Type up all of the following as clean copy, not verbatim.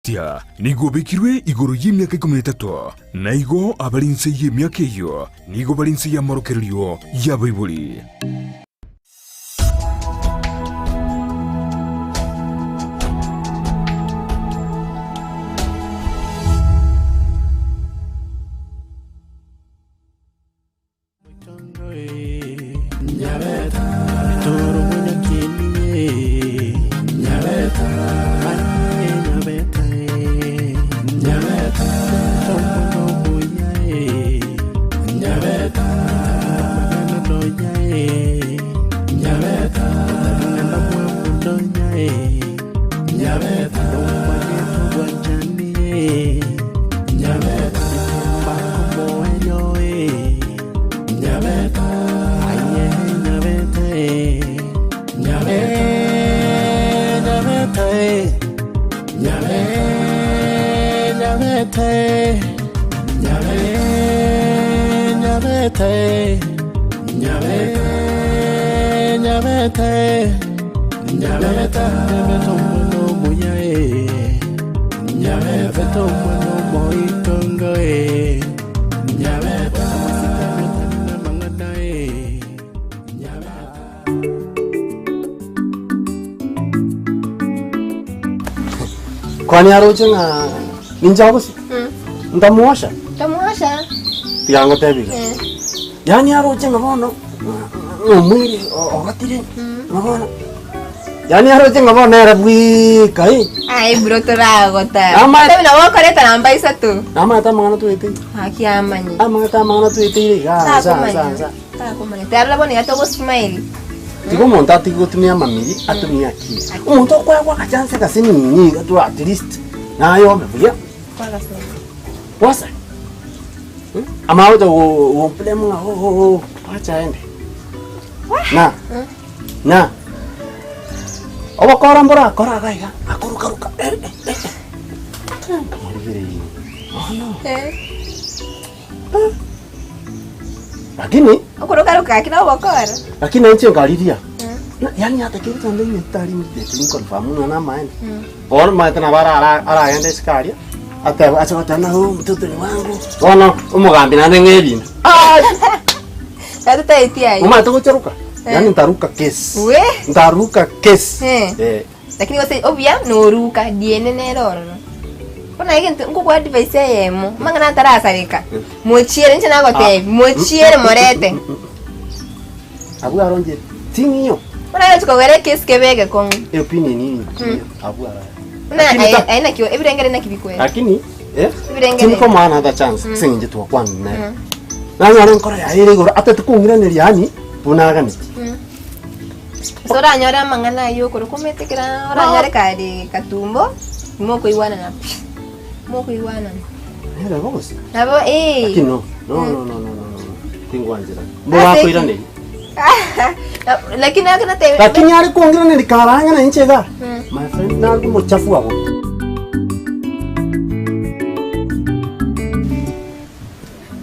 Omosatia nigo obekirwe igoro y'emiaka ikomi na etato, na igo abare inse y'emiaka eyio nigo bare inse y'amorokererio y'abaibori. Kwani aroche ng'a ninche agosika? Ntamuosha? Tamuosha. Tiga ngotebi iga. Yaani aroche ng'a bono ng'a omwiri ogotire ng'a bono yaani aroche ng'a bono ere bweka eh. Aye bro toragota. Ama- Tabi nabo okoreta namba isato. Namanyete amang'ana tweteire. Gaki amanye. Amanyete amang'ana tweteire iga nsa nsa Takomanya. nsa. Takomanya. Tarora bono iga togosmile. Tiga omonto atige gotumia amamiri atumie akili. Omonto okoegwa agachance gase nini iga tu at least naye obe buya. Gwasa. Amanye gocha goblame ng'a oh oh oh wacha aende. Na na obokora mborakore iga iga akoruka ruka eh eh eh eh. Nkamorigereria bono. Lakini Okoroka-roka gaki nobokora. lakini inche nkariria yaani hata kero kende ng'a tari immediately nconfirm ng'a namaene. Bono omanyete nabo ara- aragende isiko aria, atebe ache goteba ng'a oh mtoto ni wangu, bono omogambi naende ng'a ebina. Tata taeti ayio. Omanyete gocharuka? Yaani ntaruka case. We. Ntaruka case. Eh. Eh. Lakini gose obuya noruka DNA nere ororo. Bono egento nkokoa advice eyemo, amang'ana atarasareka, mochiere inche nagotebi, mochiere morete. Abwo aro inche ting'iyo. Bono aye ochia kogera ekesi kebe egekong'u. Opinion eye ting'iyo abwo aro. Buna Lakini aye ta- aye naki ebirengere naki bikwera. Lakini eh, Ebirengere. tinkomoa another chance ase eng'encho twakwanire nere. Nanyora enkoro yaye ere igoro atete kong'iraneria yaani buna aganetie. Gose oranyore amang'ana ayio okorokwa omanyete ekero oranyore kare katumbo, timokoigwanana pi, timokoigwanana. Nere gose? Nabo eh. Lakini no, no, no, no, no, no, no, tingwanchera. Mborakoiraneria. Lakini ake natebire. Lakini are kong'iraneria kare ang'e na inche iga, my friend, nare omochafu abwo.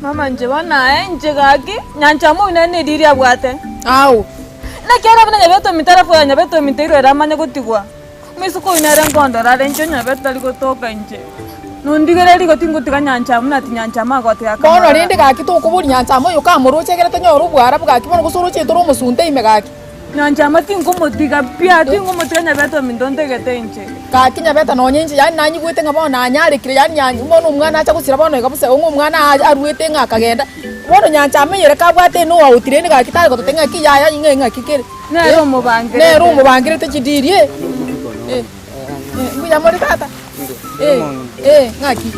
Mama inche bono aye inche gaki, nyancha moino nere ne eriri abwate. Ao. Naki ere buna nyabete ominto alafu oyo nyabete ominto airwe ere amanye gotigwa. Omoiseke oyio nere nkondora are inche onyabete tari gotoka inche. Nondigereria igo tingotiga nyancha amo nati nyancha amo agotiga Bono akamorora. rende gaki tokoboria nyancha amo oyo kamoroche egere tonyore obwarabu gaki bono gose oroche tore omosunte ime gaki. Nyanchama tinkomotiga pi, tinkomotiga Nyabeta ominto ntegete inche. Gaki Nyabeta nonye inche yaani nanyigwete ng'a bono nanyarekire yaani nyanyi bono omwana acha gosira bono iga bosa ng'a omwana aa aruete ng'a akagenda, bono Nyanchama eyere kabwate enoa otireni gaki tari gototebia ng'aki yaya ng'a ng'aki kere Nere omobangerete. Nere omobangerete chidiri eh, eh, mbuya more tata? Eh, eh, ng'aki?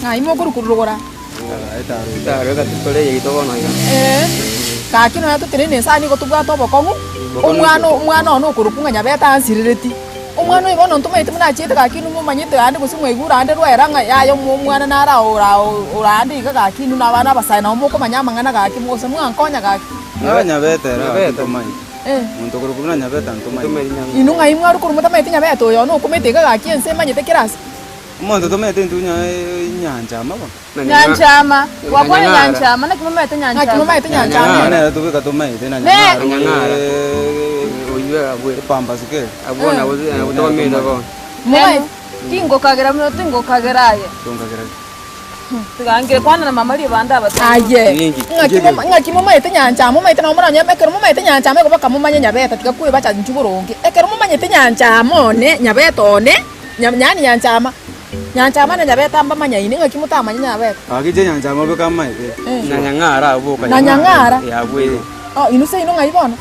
Ng'ai mokorukurura gora? Ee, gaki nonya totenene ense nigo tobwate obokong'u, omwana omwana one okorokwa ng'a Nyabeta ansirereti. Omwana oyo bono ntomanyete buna achiete gaki inwe momanyete aande gose mwaigure aande rwera ng'a yaya omo omwana naro ao ora ora aande iga gaki inwe na abana abasae nabo mokomanya amang'ana gaki gose mwankonya gaki. Nabo Nyabeta ere gaki ntomanyete. Eh. Monto okorokwa buna Nyabeta ntomanyete. Inwe ng'ai mwarwa korwa motamanyeti Nyabeta oyo one okomete iga gaki ense emanyete kera ase. Omonto tomanyete intwe nyanchama bono. Nyanchama, gwakwana Nyanchama, naki momaete Naki Nyanchama? momaete Nyang'ara Nyanchama? nere tobeka tomaete na Ne- Nyang'ara epambas kere. Momaete? Tingokagera buna tingokagera aye. Tonkagera ki? Tiga ngire kwana na mama ribande abatebie. Aye, Ninki? ng'aki moma- ng'aki momaete nyancha amo, momaete nabo moranyore ekero momaete nyancha amo igo bakamomanya nyabeta tiga kwebacha inchuo boronge. Ekero momanyete nyancha amo one, nyabeta one, nya yaani nyancha ama, nyancha ama na nyabeta mbamanyaine, ng'aki motamanye nyabeta? Gaki inche nyancha amo beka amaete. Eh. Na Nyang'ara abwo boka Na Nyang'ara? Eh, abwo eh. Oh, inwe seino ng'ai bono?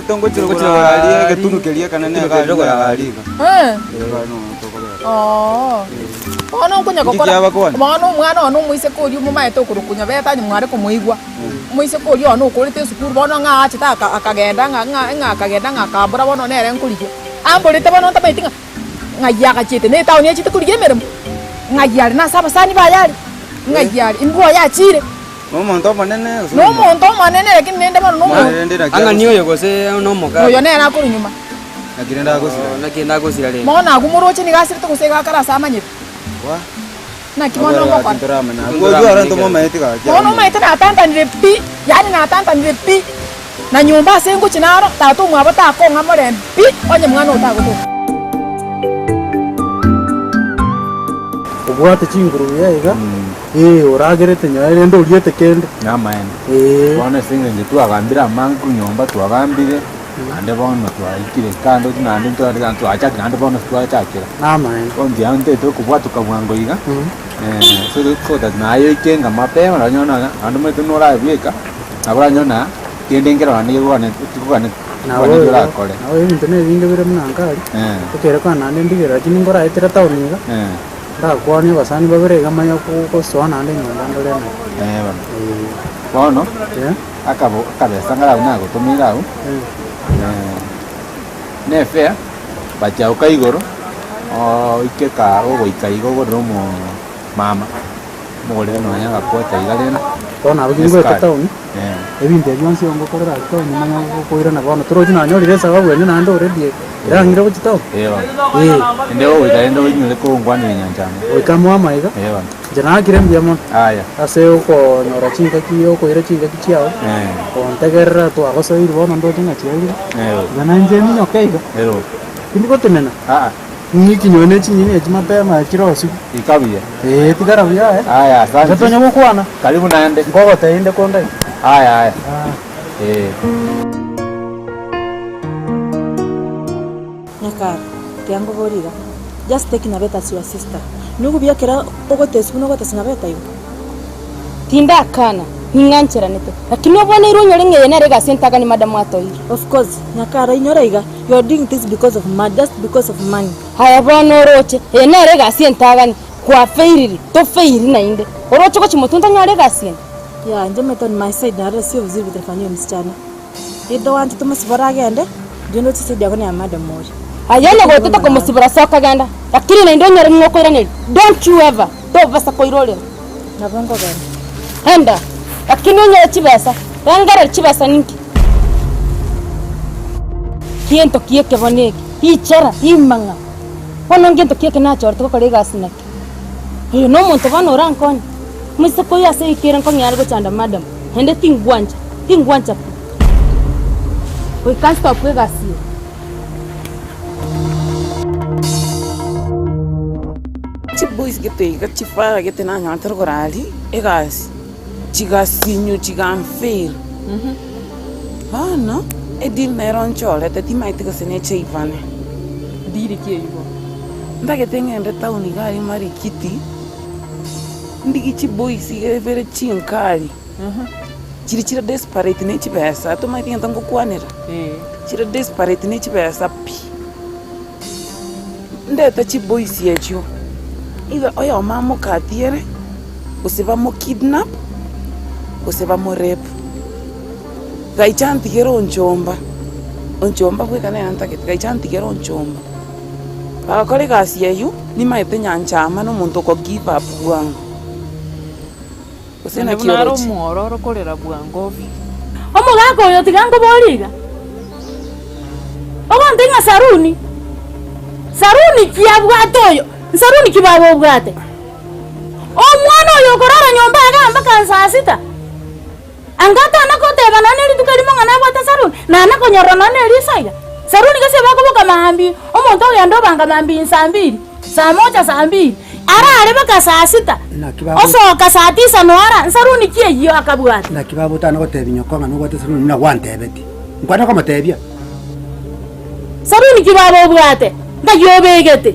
Tongochia rogoro aria egetunu keria ekenene Egetunu keria rogoro iga iga. Eh. Iga no tokobera. Oo. Bono nkonya Inki gokora, kiabakwana? bono omwana one omoiseke oria omomaete okorokwa Nyabeta onye mware komoigwa, omoiseke oria one okorete esukuru bono ng'a aachete aka akagenda ng'a ng'a ng'a akagenda ng'a akambora bono nere nkorigia. Amborete bono ntamanyeti ng'a ng'ai agachiete, na etown achiete korigia emeremo, ng'ai are nase abasani baye are, ng'ai are, imbwa oye achiire. Nomonto omonene gose Nomonto omonene lakini rende bono nomo Mwana rende naki Ang'a agosira? nioyo gose nomoka? Oyo nere akorwa nyuma. Naki rende agosira? Oh, naki rende agosira rende? Bono agwo moroche nigo asirete gose iga akare ase amanyete. Wa. Naki bono ngokora? Ntoramanya. Agwo oyio aro ntomomaeti gaki. Bono omaete natantanire pi, yaani natantanire pi, na nyomba ase ngochia naro, tata omwabo takong'a morembe pi, onye mwana oyo tagotoka. Obwate chinguru buya iga, ee oragerete nyaye rende oriete kende. Namaene. Ee. Bono ase eng'encho twagambire amange korwa nyomba twagambire, naende bono twaikire kando naende ntware twachakire naende bono twachakera. Namaene. Bono mbuya ntaete okobwatoka bwango iga, so so that naye oike ng'a mapema nonye na naende omanyete norabieka, nabo oranyore na kende nkero naende gekogane tikogane Nabo tikogane igo, orakore. nabo ebinto na ebinge bire buna nkari, ekere kwana naende ndigere lakini nkoraetera town iga. Ndakwanie abasani babere iga manye gosoa naende nyomba ndore naki. Eh bono. Eh. Bono, Eh. akabo akabesa ngarabu nagotomeire abwo, Eh. ne efare, but agwo ka igoro, oike ka ogoika iga ogorere omo mama, omogorere nonya agakwota iga rende, Bono abwo kingoeta esukari. town, Eh. ebinto ebi bionsi ngokorera ase town manye gokoirana bono torochi nanyorire esababu ende naende already erang'ire gochia town. Eh bono. Eh. Ende gogoika rende oinyore kongwanera nyanchama. Goika amo amaiga, Eh bono. inche naakire mbuya mono Aya. ase okonyora chingaki okoira chingaki chiao, Eh. kontegerera twagosoiri bono ndoche ng'a chiarire, Eh. iga nainche minyoke iga, Ero. tindi gotenena. Aa. Ng'iki nyowe ne chinyeni echi mapema chire osiku. Ika buya. Ee, tigara buya aye. Aya, asante. Inche tonya gokwana. Karibu naende. Nkogotebia inde konde. Aya, aya. Ee. Nyakara, tiga nkoborie iga, just take Nyabeta as your sister. Nigo buya ekero ogoteswa buna ogoteswa Nyabeta igo? Tindakana, ning'ancheranete, lakini obweneire onyore ng'a eye nere egasi entang'ani madam atoeire. Of course, Nyakara, inyora iga, you are doing this because of money, just because of money. Aye bono oroche, eye nere egasi entang'ani, kwafeiriri, tofeiri naende. Oroche gochia motwe ntanyore egasi ende? Yeah, inche omanyete on my side narora sio vizuri vile tunafanyiwa msichana. Either one tomosibore agende, inche ndoche side yako na madam oria. Aye onye gotete komosibora soka genda, lakini naende onyore ng'a okoiraneria, don't you ever, tobasa koirorera. Nabo nkogenda. Enda, lakini onyore chibesa, rengereria chibesa ninki? Gento ki ekebono eke? Richera, rimang'a. Bono ngento ki eke nachorete gokora egasi naki? Oyo nomonto bono orankonye? Omoiseke oyo ase eikere nkong'ea are gochanda madam, naende tingwancha, tingwancha pi. Goika nstop egasi eye. Chiboys gete iga chifara gete nanyorete rogoro aria egasi, chigasinyu chiganfail. Bono, edeal nero nchorete timaeti gose neche ivane. Deal ki eywo bono? Ntagete ng'ende town iga aria Marikiti, ndigie chiboys iga ibere chinkari, chiria chire desperate ne chibesa tomaeti egento ngokwanera, chire desperate ne chibesa pi. Ndete chiboys echio, either oyomo amokatiere, gose bamokidnap, gose bamorape. Gaicha ntigere onchomba, onchomba bweka nere ntagete, gaicha ntigere onchomba. Bagakora egasi eyio, nimaete nyancha ama na omonto oko give up bwango. Gose Naende naki buna are oroche? omwororo korera bwango obi. Omogaka oyo tiga nkoborie iga, ogonte ng'a saruni, saruni ki abwate oyo? Nsaruni ki baba obwate? Omwana oyo okorara nyomba igaa mpaka saa sita, anga tana koteba nonye na rituko erimo ng'a nabwate saruni, nana konyorora nonye na eriso iga? Saruni gose bakoboka maambia, omonto ogenda obanga maambia insa mbiri. Saa moja saa mbili, arare mpaka saa sita, Naki bago- osoka saa tisa noara, nsaruni ki eyio akabwate? Naki bagotana gotebia nyoko ng'a nobwate esaruni buna gwantebeti. Nkwane komotebia? Saruni ki baba obwate? Ng'ai obegete?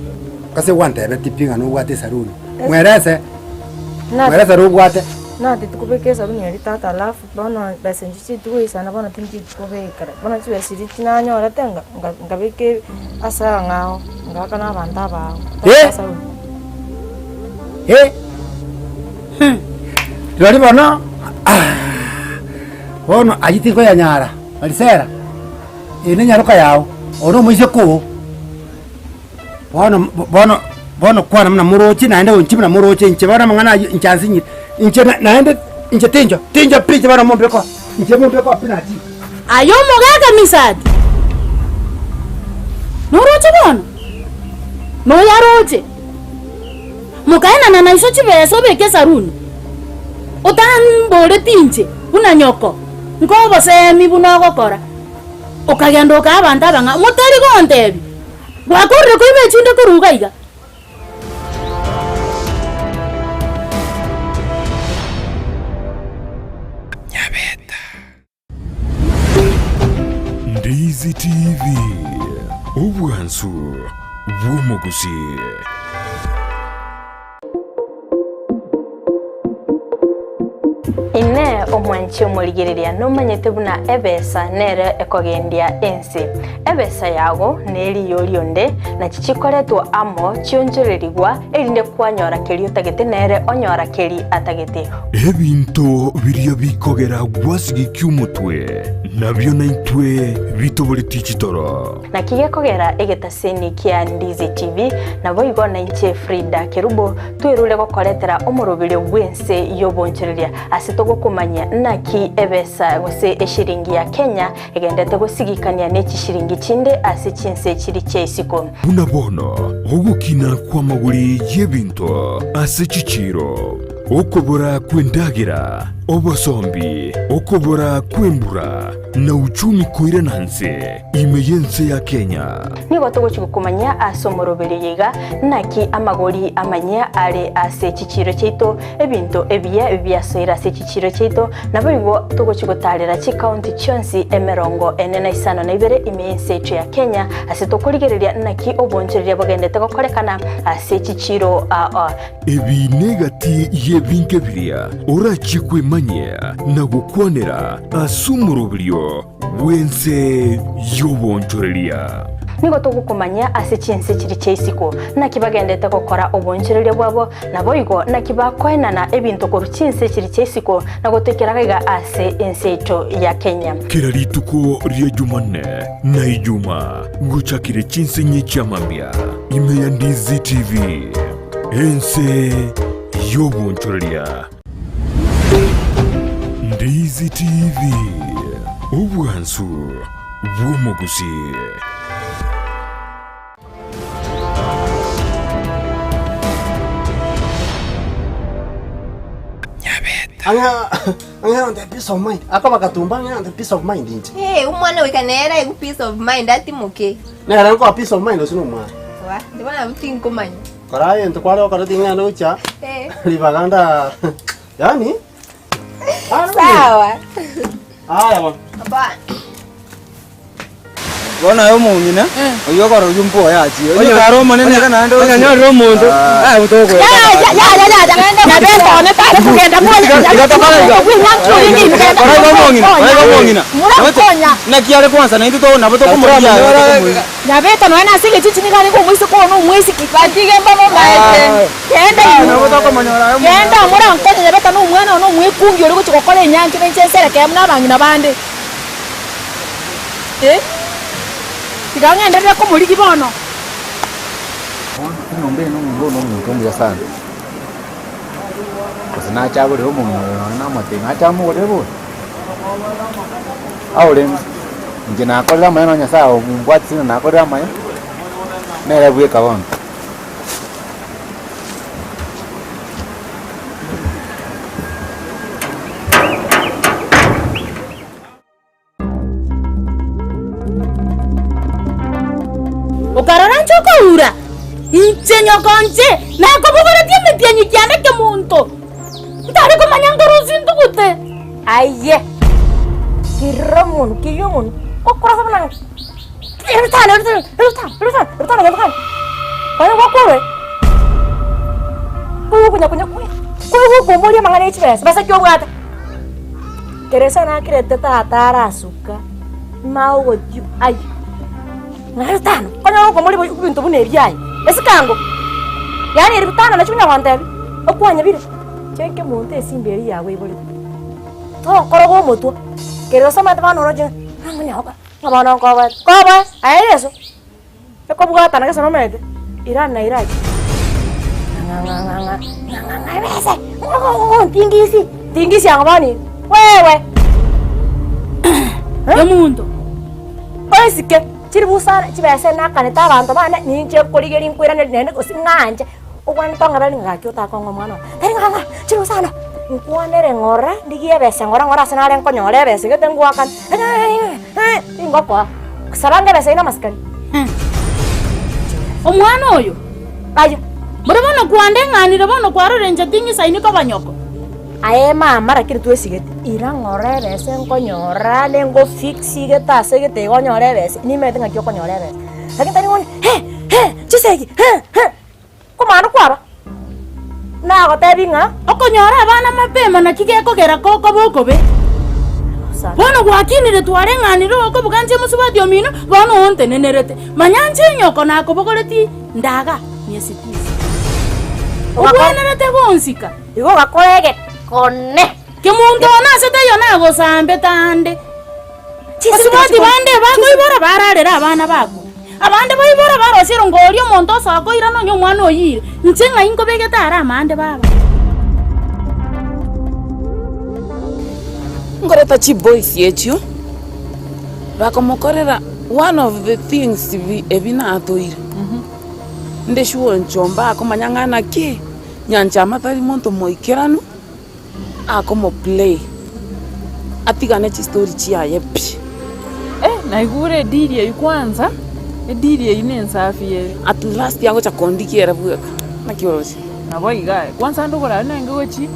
Ase gwantebeti pi ng'a nobwate esaruni. Mwerese, mwerese ere obwate. Nateti kobeka esabuni eria tata alafu bono besa inche chitigoisana bono tincheti kobekera bono chibesa chiria chinanyorete nga nga nkabeka ase ang'ao ngaaka na abanto abaao Eh! esabuni. Eh! Rirorio bono, ah, bono ayio tinkoyanyara, Marisela, eye nenyaroka yao, oyo na omoiseke oo. Bono bono bono kwana buna moroche naende onchie buna moroche inche bono amang'ana ayio inche ansinyire, inche na naende inche tincho tincho pi inche bono mombeke oo, inche mombeke oo pi nachire. Aye omogaka Misati, noroche bono? Noyaroche? Mokaenana na iso chibesa obeke esaruni, otamboreti inche buna nyoko, nkoboseemi buna ogokora, okagenda okaa abanto abang'ao, motari gontebia. Gwakorire koiba echinde korwa iga iga. Ndizi TV, obwansu bw'omogusii. Inee! Omwanchi omorigereria nomanyete buna ebesa nere ekogendia ense? Ebesa yago neriyo rionde, nachi chikoretwa amo chionchorerigwa, erinde kwanyora keria otagete nere onyora keria atagete. Ebinto biria bikogera gwasigikia omotwe, nabio naintwe bitoboretie chitoro. Naki gekogera egetaseni kia Ndizi TV, naboigo nainche Frida Kerubo twerure gokoretera omoroberio bw'ense y'obonchoreria ase togokomanyia naki ebesa gose eshiringi ya Kenya egendete gosigikania ne chishiringi chinde ase chinse chiri chia isiko. Buna bono ogokina kw'amagori y'ebinto ase chichiiro, okobora kw'endagera, obosombi, okobora kw'embura, na uchumi koirana nse ime y'ense ya Kenya. Nigo togochia gokomanyia ase omoroberio oyo iga, naki amagori amanyia are ase chichiiro chiaito, ebinto ebiya biasoire ase chichiiro chiaito, naboigo togochia gotaarera chikaunti chionsi emerongo ene na isano na ibere ime y'ense yaito ya Kenya, ase tokorigereria naki obonchoreria bogendete gokorekana ase chichiiro aa. Ebi negati y'ebinto biria orachie kwemanyia na gokwanera ase omoroberio bw'ense y'obonchoreria. Nigo togokomanyia ase chinse chiria chia isiko, naki bagendete gokora obonchoreria bwabo, naboigo naki bakoenana ebinto korwa chinse chiria chia isiko na gotoikera gaiga ase ense yaito ya Kenya. Kera rituko ria Jumanne na Ijuma gochakire chinsinyi chia mambia ime ya Ndizi TV, ense y'obonchoreria. Ndizi TV, obwansu bw'omogusii. Ang'e ante peace of mind. Akoba katumba ang'e ante peace of mind inche. Hey, omwana goika nere aigwe peace of mind atimoke. Nere nkoa peace of mind ase nomwana. Wa, inche bono nabo tinkomanya. Kora aye into kware gokora ting'ende gochia Eh. ribaga nda yaani Sawa. Aya bono. Ba. Bono aye omong'ina, oyio okora oyio mboyo achie. Onye kare omonene iga naende Onye onyorire omonto, aye togoeta. Kora iga omong'ina, kora iga omong'ina. Naki are kwansa naintwe to nabo tokomoria aye tokomoria. Nyabeta nonya nase egechuchu nigo arenge omoiseke one omwesike. Batige mbamomaete. Genda inwe. Genda morankonye Nyabeta na omwana one omwekungi oria ogochia gokora enyangi na inche nserekee buna abang'ina bande. Eh, tiga ng'enderere komorigia bono. Enyomba eye nomonto oyo nomonto omuya sana, gose nache agorere omong'ina oyo nonye namotebia nache amogorere bono, aore inche nakorire amaya nonye Nyasaye ombwatire ng'a nakorire amaya, nere bweka bono. Okarora inche okoura? Inche nyoko inche, nakobogoretie emetienyi kiane kemonto, ntare komanya nkorusia ntugute. Aye, kirira omonwa, kiria omonwa, okorasa buna elutano, elutano, elutano, elutano, elutano gento kare. Konya gwakorwe, koigwa konya konya koigwa okomboria amang'ana ya chibesa, besa ki obwate? Kere ase nakerete tata arasuka, maogotiu aye. Ng'a elutano, konya gokomoria bo ebinto buna ebi aye, esikango, yaani elutano nachio onya gontebia, okwanyebire, cheke omonto esimba eria yago iborete, tokoroga omotwe, kere osomete bono oroche ng'a ng'a ng'a bono nkoboete, koboe aye yeso, ekobwatana gese nomanyete, irani na iraki, ng'a ng'a ng'a ng'a ng'a ng'a ng'a ebese, tingisi, tingisi ang'o bono iga, wewe. Omonto. Oisike, chiri busara chibesa nakanete abanto bane, ninche nkorigeria nkoiraneria naende gose ng'anche, obwenerete ong'ereri ng'a gaki otakong'a omwana one, tari ng'a ng'a chiri busana, nkwanere ng'ora, ndigie ebesa ng'ora ng'ora ase nare nkonyora ebesa gete ngoakane tingokoa, saba ange ebesa eywo na amasikani. Omwana oyo, Aye. Mboro bono kwandeng'anire bono kwarorire inche ting'isaini koba nyoko. Aye mama lakini twesigete, ira ng'ora ebesa nkonyora nengo fix gete ase gete igo onyore ebesa, nimanyete ng'aki okonyora ebesa. Lakini tari ng'o he he chisegi he he, komana kwaba, nagotebi ng'a. Okonyora abana mapema naki gekogera kokoba okobe. Bono gwakinire twareng'anire okobuga inche mosubati omino, bono ontenenerete. Manya inche nyoko nakobogoretie ndaga miezi tisa. Obwenerete gonsika. Igo ogakora egekone. Kemonto one ase taiyo nagosambete ande. Basubati bande bakoibora bararere abana bakwe. Abande baibora barosie erongo oria omonto osoa koirana onye omwana oyiire. Inche ng'ai nkobegete are amande baba? Nkoreta chiboys echio, bakomokorera one of the things ebi natoire, nde sure nchomba akomanya ng'a naki. Nyanchama tari monto moikeranu, akomoplay atigane chistory chiaye pi. Eh, naigure ediri eyio kwanza, ediri eyio nensafi ere. At last agocha kondigia ere bweka, naki oroche? Nabo iga aye, kwanza ande okorara nenge gochi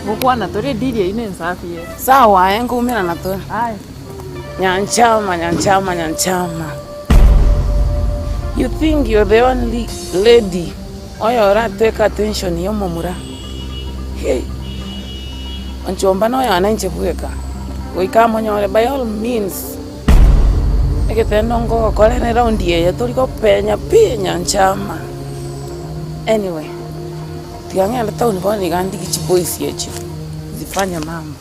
gokwana tore ediri eyio nensafi ere. Sawa aye nkoumerana tore. Aya. Nyanchama, Nyanchama, Nyanchama, you think you're the only lady Oyoratweke attention y'omomura, hey, onchomba noyone inche bweka, goika amonyore by all means, egetendo ngogokorera eraundi eye tori gopenya pi nyanchama. Anyway, tiga ng'ende town bono iga ndigie chiboys echio, zifanye mambo.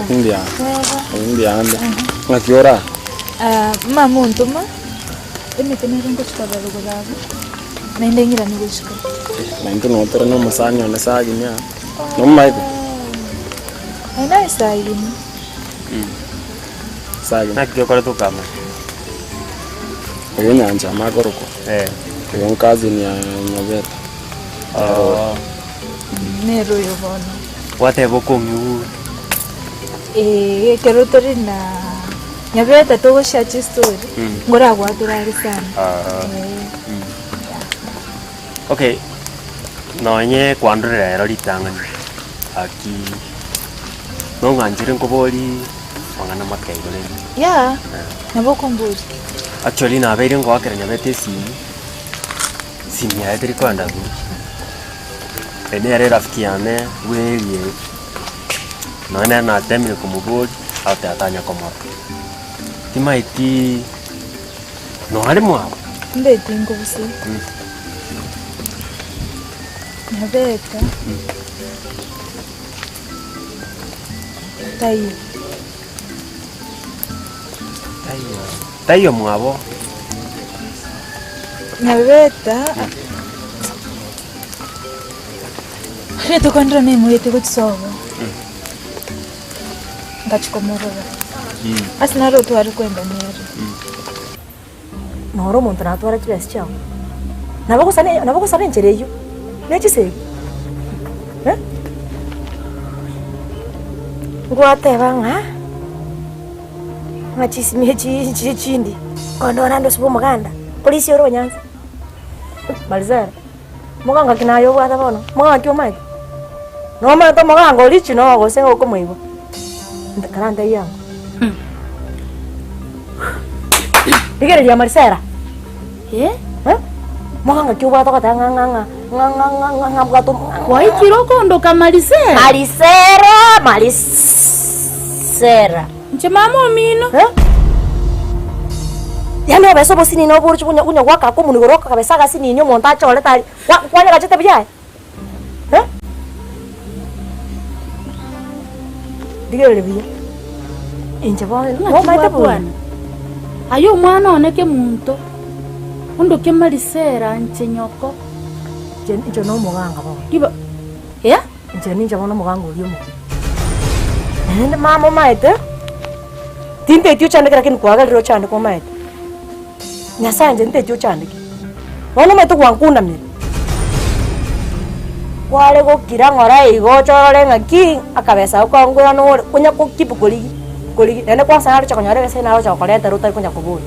Mbuya, mbuya ande. Ng'aki ora? Ah, mama ontoma, emete nere ngochika barobwo babo, naende ng'irane gochika. Naintwe noo tore na omosani one Sagini aa. Nomomaete? Aye naye Sagini. Sagini. Naki gekorete okamanya? Oyo Nyanchama akorokwa. Oyo nkazini ya Nyabeta. Oo. Nere oyo bono. Gwateba okong'igwa. Ee, ekero tore na Nyabeta togoshare chistory, ngoragwatere are sana. Ee. Okay, nonye kwandorera ero ritang'ani, gaki nong'anchere nkoborie amang'ana make igo rende. Yeah, nabo okomboria. Actually nabeire ngoakera Nyabeta esimi, esimi yaye teri koenda buya. Eye nere erafiki yane bweria eye, nonye nere natemire komoboria, agoteba tanya komorora. Timaeti nore mwabo. Mbeti nkobuse. Nyabeta. Taiyo. Taiyo, taiyo mwabo. Nyabeta rituko ndire naimoyete gochia sobo, ngachia komorora, ase naro tware koenda nere. Noro omonto natware chibesa chiao, nabo ogosana nabo ogosaba enchera eyio, ne chisegi eh. Ngwateba ng'a, ng'a chisimi echi nchire chindi, kondora naende osibe omoganda, polisi ore onyansa, marisera, moganga ki naye obwate bono, moganga ki omanyete? Nomanyete omoganga original gose okomoigwa? Karantebie ango. Rigereria marisera, Eh? Moganga ki obwate ogoteba ng'a ng'a ng'a ng'a ng'a ng'a ng'a ng'a mbwate omo- Gwaikire okondoka Marisera? Marisera, Marisera. Inche mama omino. Yaani obese obosinini oboroche konya konya goaka aka omonwe igoro okabesa agasinini omonto achorete aria, kwa kwanyagachete buya aye? Eh? Rigereria buya, inche bono Ng'aki nomanyete buya. gwakwana? Aye omwana one kemunto, ondoke Marisera inche nyoko. Inche inche nomoganga bono. Riba eh? Inche ninche bono omoganga oria omobe. Naende mama omaete, tinteti ochandeke lakini kwagerire ochandeke omaete. Nyasaye inche nteti ochandeke. Bono omanyete gwankunamire, kware gokira ng'ora igo oche orore ng'aki, akabesa ako kang'ura nore konya gokeep korigi korigi naende kwansa naroche konyora ebesa eywo naroche gokoretera otari konya koboria.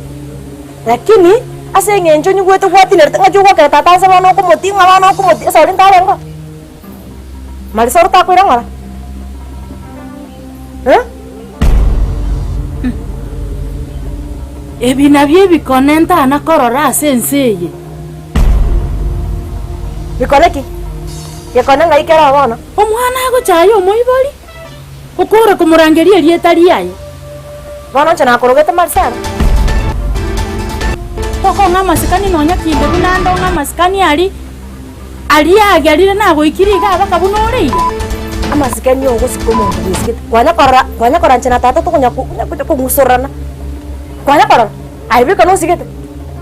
Lakini, ase eng'encho onyigwete gwatinerete ng'aki ogwakera tata nse bono okomotia ng'a bono okomotia ase oria ntarengeo. Marisa oro takoira ng'ora? Eh? Ebi nabio ebikone ntana korora ase ense eye. Bikone ki? Gekone ng'ai kere oo bono? Omwana agochaya omoibori, okore komorangeria erieta riaye. Bono inche nakorogete Marisela. Tokong'a amasikani nonya kinde buna ande ong'e amasikani aria, aria agerire nagoikire iga abaka buna ore iga. Amasikani ogosika omonto bwesigete, kwanya korora kwanya korora inche na tata tokonya ko konya kong'usorana, kwanya korora, aye bweka nosigete,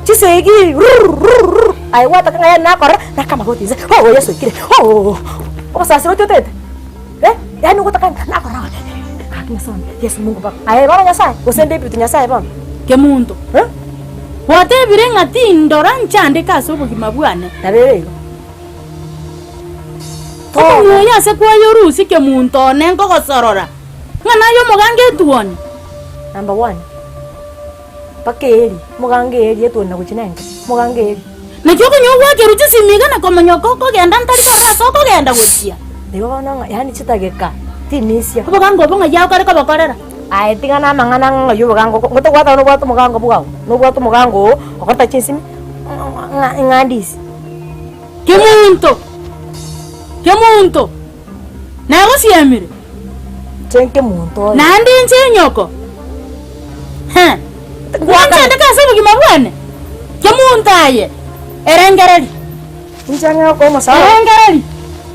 chisegi rurururu aye gwataka ng'a yaani nakorora, nakamagoti inse, oh yeso oikire ooh, obosasiro ototete. Eh, yaani ogotaka ng'a nakorora gaki Nyasae one, Yeso Mungu Baba, aye bono Nyasae, gose David Nyasae bono? Kemunto, gwatebire ng'a tindora nchandeke ase obogima bwane. Nabo ere igo. Omonwa oyo ase kwayorusia kemunto one nkogosorora, ng'a naye omoganga etuoni. Number one, mpaka eeri, omoganga eeri etuoni na gochia nenke, omoganga eeri. Naki okonywa gwakerwa chisimi iga na komanya oko okogenda ntari korora ase okogenda gochia. Igo bono ng'a yaani chidageka timisia. Oboganga obo ng'ai akore kobokorera? Aye tiga na amang'ana ng'a ng'ai oboganga oko, ngotobwate abwo nobwate omogango bwao, nobwate omogango oo, okoreta chinsimi ng'a ng'a ndisi. Kemunto! Kemunto! Nagosiemire? Inche nkemonto oyo. Naende inche enyoko? He! Ngwanchandeke ase obogima bwane? Kemonto aye, erengereri. Inche ng'e okoa omosara. Erengereri.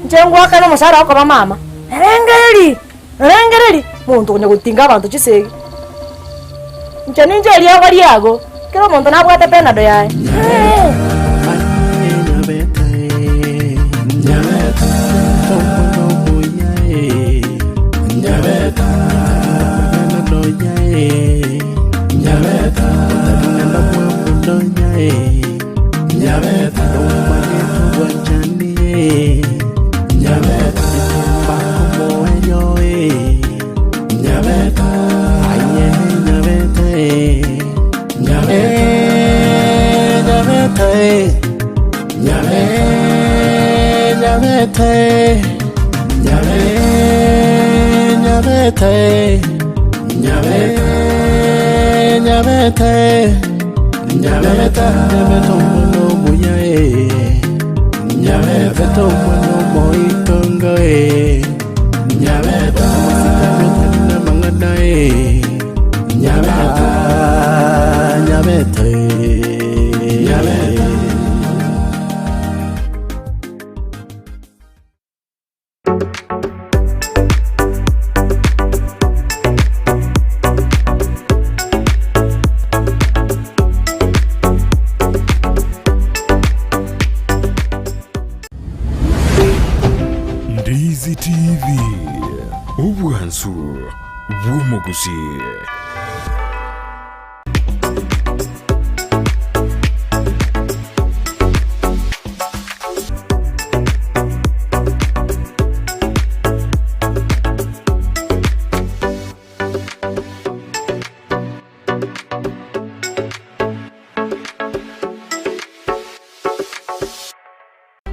Inche ngwakane omosara okoba mama. Erengereri! Erengereri! Monto okonya gotinga abanto chisegi. Inche ninche eriogo riago, kera omonto nabwate penado yaye. Ndizi TV, obwansu bw'omogusii.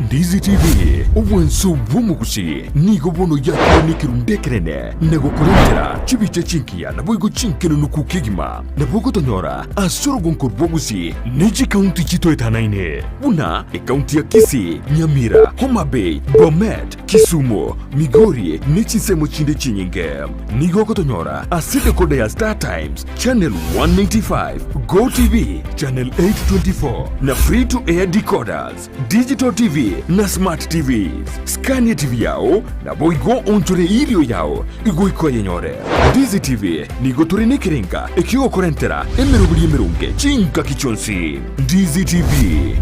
Ndizi TV, obwanso bw'omogusi nigo bono yakire nekerundu ekenene na gokorentera chibicha chinkiya naboigo chinkenenuku kegima. Nabo ogotonyora ase orogonko rw'obogusi ne chikaunti chitoetanaine buna ekaunti ya Kisii, Nyamira, Homa Bay, Bomet, Kisumu, Migori ne chinsemo chinde chinyinge. Nigo ogotonyora ase decoder ya Star Times, Channel 195, Go TV, Channel 824 na Free to Air decoders, Digital TV na Smart TVs. Skania TV yao naboigo onchore irio yao igoika oyenyore. Ndizi TV nigo tore nekerenga ekiogokorentera emeroberi emeronge chingaki chionsi. Ndizi TV,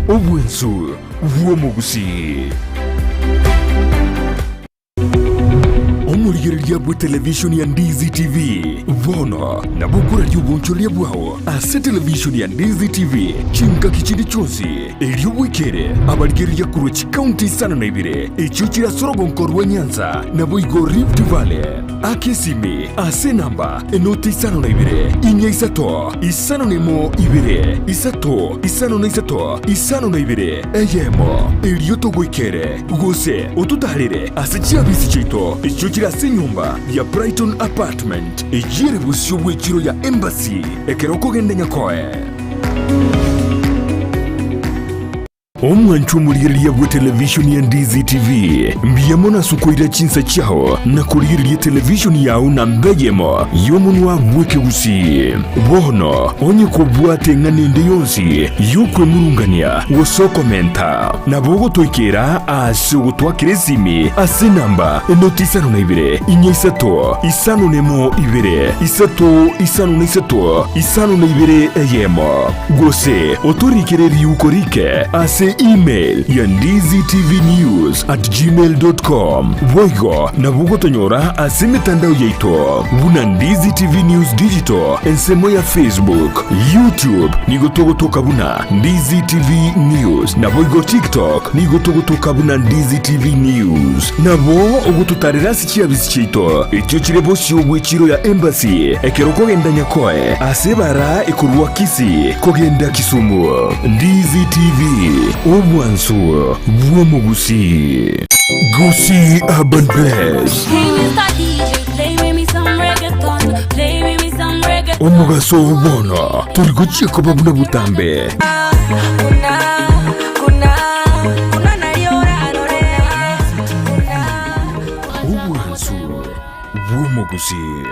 obwensu bw'omogusii. Omorigereria bw'etelevishoni ya Ndizi TV bono nabo okoraria obonchoreria bwao ase televishoni ya Ndizi TV chingaki chinde chionsi, erio bwekere abarigereria korwa chikaunti isano na ibere echio chire ase orogonko rwa Nyanza naboigo Rift Valley. Aka esimi ase enamba enoti isano na ibere, inya isato, isano na emo ibere, isato, isano na isato, isano na ibere, eyemo, erio togoikere, gose ototaarere ase chiabisi chiaito echio chire ase enyomba ya Brighton Apartment, eyio ere bosio bw'echiro ya Embassy, ekero okogenda Nyakoe. Omwanchwa omorigereria bw'etelevishoni ya Ndizi TV, mbuya mono ase okoira chinsa chiao na korigereria etelevishoni yao namba eyemo y'omonwa bw'ekegusii. Bono onye kobwate eng'ana ende yonsi y'okwemurungania gose okomenta, nabo ogotoikera ase ogotwakera esimi ase enamba enoti isano na ibere, inya isato, isano na emo ibere, isato, isano na isato, isano na ibere eyemo. Gose otorikere riuko rike ase email ya ndizitvnews@gmail.com. Boigo nabo ogotonyora ase emetandao yaito buna Ndizi TV News Digital ensemo ya Facebook, YouTube nigo togotoka buna Ndizi TV News naboigo TikTok nigo togotoka buna Ndizi TV News. Nabo ogototarera ase chiabisi chiaito echio chire bosio bw'echiro ya Embassy ekero okogenda Nyakoe ase ebara ekorwa Kisii kogenda Kisumu. Ndizi TV, obwansu bw'omogusii. Gusii Urban Bless. Omogaso oo bono tori gochia koba buna botambe. Obwansu bw'omogusii.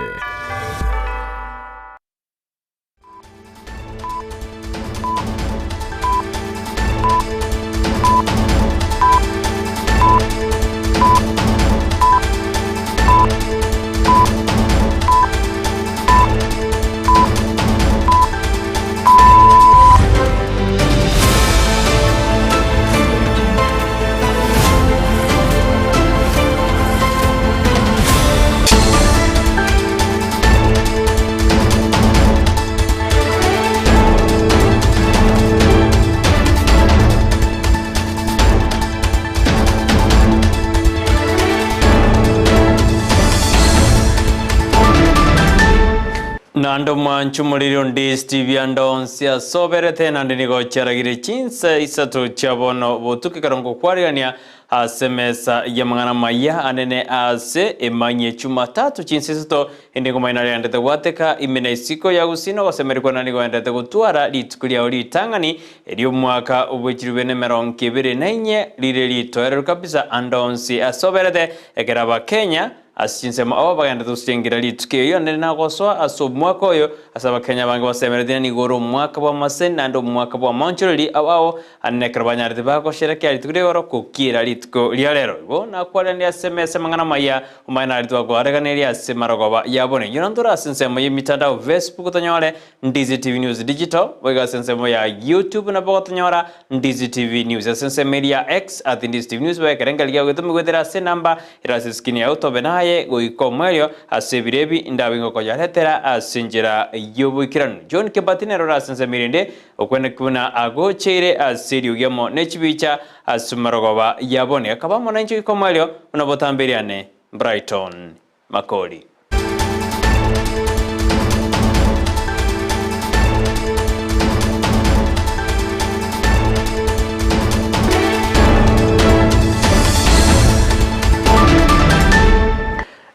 Naende omwanche omoriri onde Steve ande onsi asoberete naende nigo chiaragire chinsa isato chia bono botuko ekero ngokwarigania Ase emesa y'amang'ana amaya anene ase emanyie Chumatatu chinsa isato, inde ngoma inare yandete gwateka ime na isiko ya gusii na ogosemerigwa na nigo yandete gotwara rituko riao ritang'ani eri'omwaka obwechirwe nemerongo ebere na inye rire ritoereru kabisa ande onsi ase oberete ekero abakenya. Ase chinsemo abo bagenderete gosichengera rituko erio naende nagosoa ase omwaka oyo ase Abakenya abange basemeretie ng'a nigo ore omwaka bw'amaseni naende omwaka bw'amaonchoreri ao ao ande nekero banyarete bagosherekea rituko ria igoro gokiera rituko ria rero. Igo nakwarende ase emesa amang'ana amaya omanye nari twakoareganeria ase marogoba ya bono. Inchuo nantore ase ensemo y'emitandao Facebook tonyore Ndizi TV News Digital, boigo ase ensemo ya YouTube nabo gotonyora Ndizi TV News. Ase ensemo eria ya X at Ndizi TV News boigo ekerengerio kiago getome goetera ase enamba ere ase eskrini yao tobe naye goika omoerio ase ebiro ebi ndabe ngokoyaretera ase enchera y'oboikeranu. John Kebati nere ore ase ensemo eria ende okweneki buna agocheire ase eriogi amo ne chibicha ase marogoba ya bono. Akaba amo nainche goika omoerio buna botambe eriane Brighton Makori.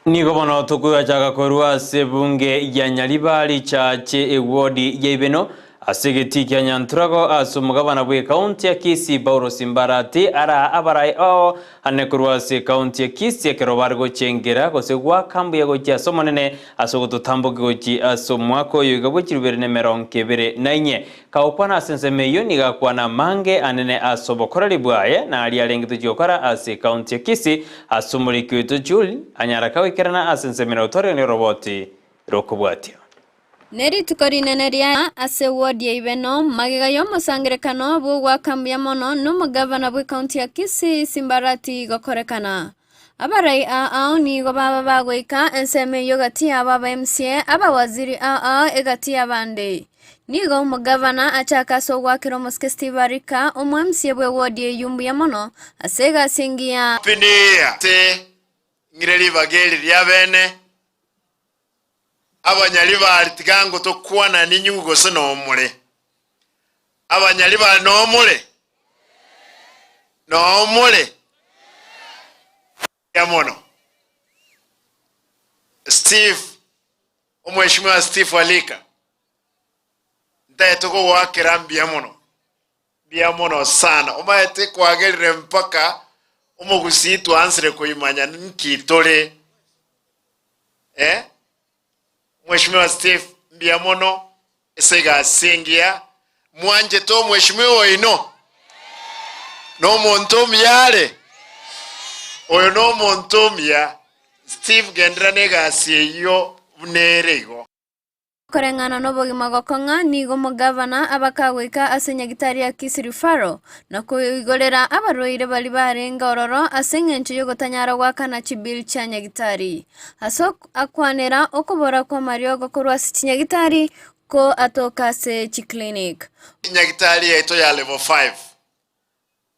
Nigo bono tokoyachaka korwa ase ebunge ya Nyaribari Chache ewodi ya Ibeno Ase egetii kia Nyanturago ase omogabana bw'ekaunti ya Kisii Paulo Simbarati araa abaraai ao ane korwa ase ekaunti ya Kisii ekero bare gochengera gose goaka mbuya gochia ase Omonene ase ogototambokia gochia ase omwaka oyo iga bwe chirubere na emerongo ebere na inye. Kagokwana ase ensemo eyio nigo akwana amange anene ase obokoreri bwaye na aria arenge tochia gokora ase ekaunti ya Kisii ase omoriki oito Jules anyara kagoikerana ase ensemo ere gotoregania oroboti rokobwatia. Ne rituko rinene ria ase ward ya Ibeno, magega y'omosangerekano bw'ogoaka mbuya mono n'omogavana bw'ecounty ya Kisii Simbarati gokorekana. Abarai ao ao nigo baba bagoika ensemo eyio gati yabo aba MCA, abawaziri ao ao egati y'abande. Nigo omogavana achaka ase ogoakera omosike Steve Arika, omo MCA bw'eward eyio mbuya mono ase egasi engiya. Pinia te ng'ire ribaga eri riabene. Abanyaribari tiga ngotokwana ninywe gose nomore. Abanyaribari nomore? Nomore? Mbuya mono. Steve, Omweshimiwa Steve Alika, ntaete kogoakera mbuya mono, mbuya mono sana. Omanyete kwagerire mpaka omogusii twansire koimanya nki tore. Eh, Mheshimiwa Steve mbuya mono ase egasi engiya mwanchete omweshimiwa oino nomonto omuya are oyo nomonto omuya Steve genderera na egasi eyio buna ere igo. Koreng'ana nobogima gokong'a, nigo omogavana abakagoika ase nyagitari ya Kisii Referral na koigorera abarwaire baria barenge ororo ase engencho y'ogotanyara goakana chibill chia nyagitari. Ase akwanera okobora kw'amariogo korwa ase chinyagitari ko atoka ase chiclinic. Nyagitari yaito ya level 5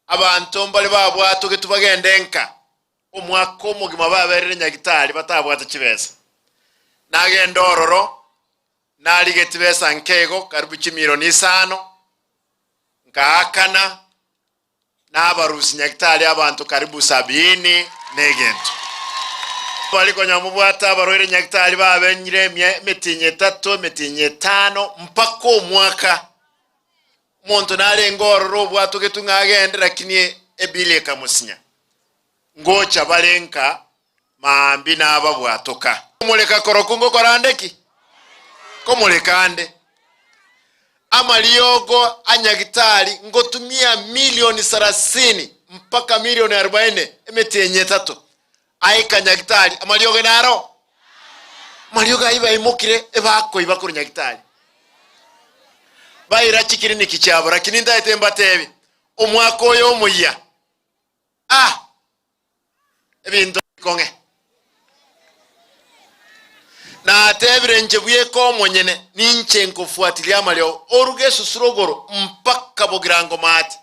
abanto mbare babwatogetwe bagende nka omwaka omogima baberire nyagitari batabwate chibesa. Nagenda ororo narigeti besa nkeigo karibu chimilioni isano Nkaakana nabarusia nyagitari abanto karibu sabini na egento. Bari konya mobwate abarwaire nyagitari babenyire emetienyi etato, emetienyi etano, mpaka omwaka. Omonto narenge ororo obwatogetwe ng'a agende, lakini ebili ekamosinya. Ngocha bare nka maambia nababwatoka. Komoreka korokwo ngokora nde ki? Komoreka nde. Amariogo a nyagitari ngotumia milioni sarasini mpaka milioni arubaini emetienyi etato aika nyagitari. Amariogo naro? Amariogo ayio baimokire ebakoiba korwa nyagitari baira chikiriniki chiabo. Lakini ntaete mbatebi omwaka oyo omoyia Ah! Ebinto bikong'e. Natebire inche bweka omonyene, ninche nkofuatilia amariogo, oruge esusuro igoro mpaka bogirango maate,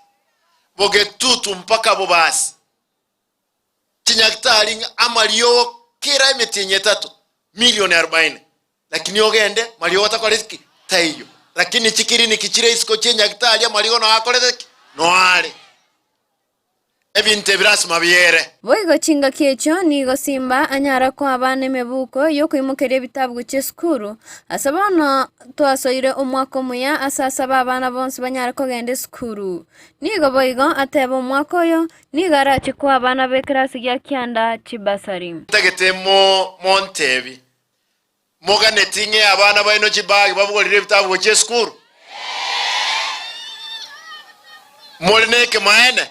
bogetutu mpaka bobasi. Chinyagitari ng'a amariogo kera emetienyi etato, milioni arobaini. Lakini ogende, mariogo takoreti ki? Taiyo. Lakini chikiriniki chire isiko chi'enyagitari amariogo noakorete ki? Noare. Ebinto ebi lasima biere. Boigo chingaki echio nigo Simba anyara koa abana emebuko y'okoimokeria ebitabu gochia esukuru, ase bono twasoire omwaka omuya ase asabe abana bonsi banyare kogenda esukuru. Nigo boigo ateba omwaka oyo nigo arache koa abana b'ekerasi gia kianda chibasari. Ntagete montebi, moganeti ng'e abana baino chibagi babogorire ebitabu gochia esukuru? More nekemaene?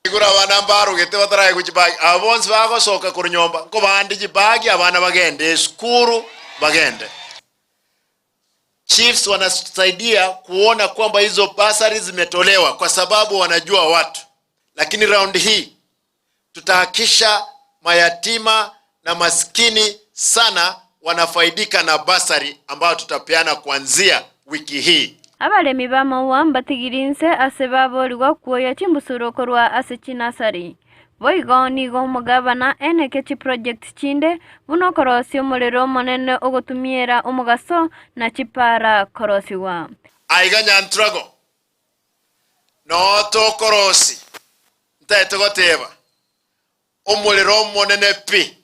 Igoro abana mbarogete bataraegwa chibagi, aba bonsi bagosoka korwa nyomba, nkobande chibagi abana bagende esukuru bagende. Chiefs wanasaidia kuona kwamba hizo basari zimetolewa kwa sababu wanajua watu, lakini round hii tutahakisha mayatima na maskini sana wanafaidika na basari ambayo tutapeana kuanzia wiki hii. Abaremi b'amaua mbatigire inse ase baborigwa kwoyia chimbusuro korwa ase chinasari. Boigo nigo omogabana eneke chiproject chinde buna okorosia omorero omonene ogotumiera omogaso na chipara korosigwa. Aiga Nyantrago noo tokorosi ntaete goteba omorero omonene pi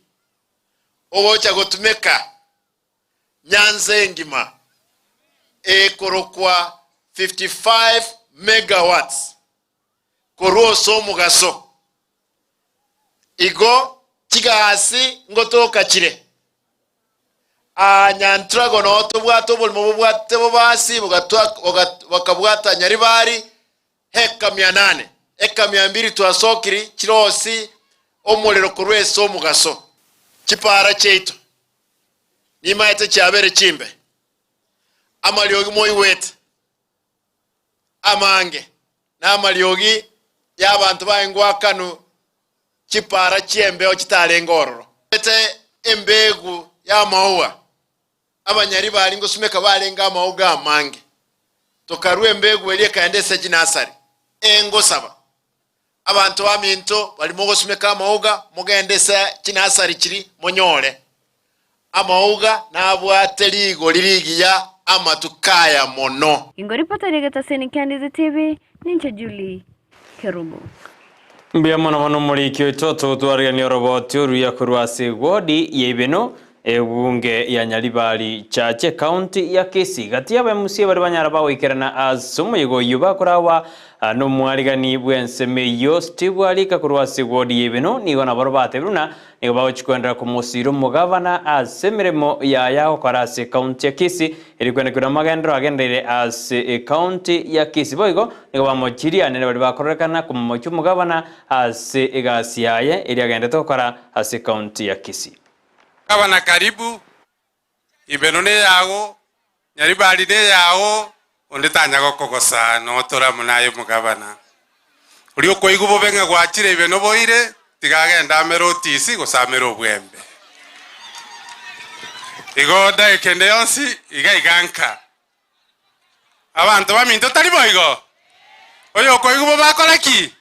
ogocha gotumeka Nyanza engima ekorokwa 55 megawatts korwa ase omogaso. Igo chigasi ngotoka chire. Aa Nyantrago noo tobwate oborimo bobwate bobasi bokabwata Nyaribari heka mia nane, eka mia mbiri twasokiri chirosi omorero korwa ase omogaso. Chipara chiaito nimaete chiabere chimbe, amariogi moigwete amange namariogi y'abanto baye ngoakanu chipara chi'embeo chitarenge ororo. Ete embegu y'amaua, abanyari baria ngosumeka barenge amauga amange, tokarua embegu eria ekaenda ase chinasari. Engosaba abanto baminto baria mogosumeka amauga, mogende ase chinasari chiria monyore amauga nabwate rigori rigiya amatuko aya mono. Ingoripota ri'egetaseni kia Ndizi TV, ninche Julie Kerubo. Mbuya mono bono omoriki oito togotwarigania oroboti oruya korwa ase ewodi ya Ibeno, ebunge ya Nyaribari Chache, county ya Kisii. Gati y'aba MCA baria banyara bagoikerana ase omoyega oyio bakorawa nomwarigani bw'ensemo eyio Steve Arika korwa ase ewodi ya Ibeno nigo naboro batebire buna Nigo bagochia koenderera komosiira omogavana ase emeremo yaye agokora ase ekaunti ya Kisii, erio kwenekigwa namagenderero agendereire ase ekaunti ya Kisii. Boigo nigo bamochirie anene baria bakororekana komomochia omogavana ase egasi yaye eria agenderete gokora ase ekaunti ya Kisii. Gavana karibu, Ibeno neyago, Nyaribari neyao, onde tanya gokogosa notore amo naye omogabana. Oria okoigwa bobe ng'a gwachire Ibeno boire, tiga agende amere otisi gose amere obwembe. Igo dageka ende yonsi iga iga nka. Abanto baminto tari boigo? Oyokoigwa bobe akore ki?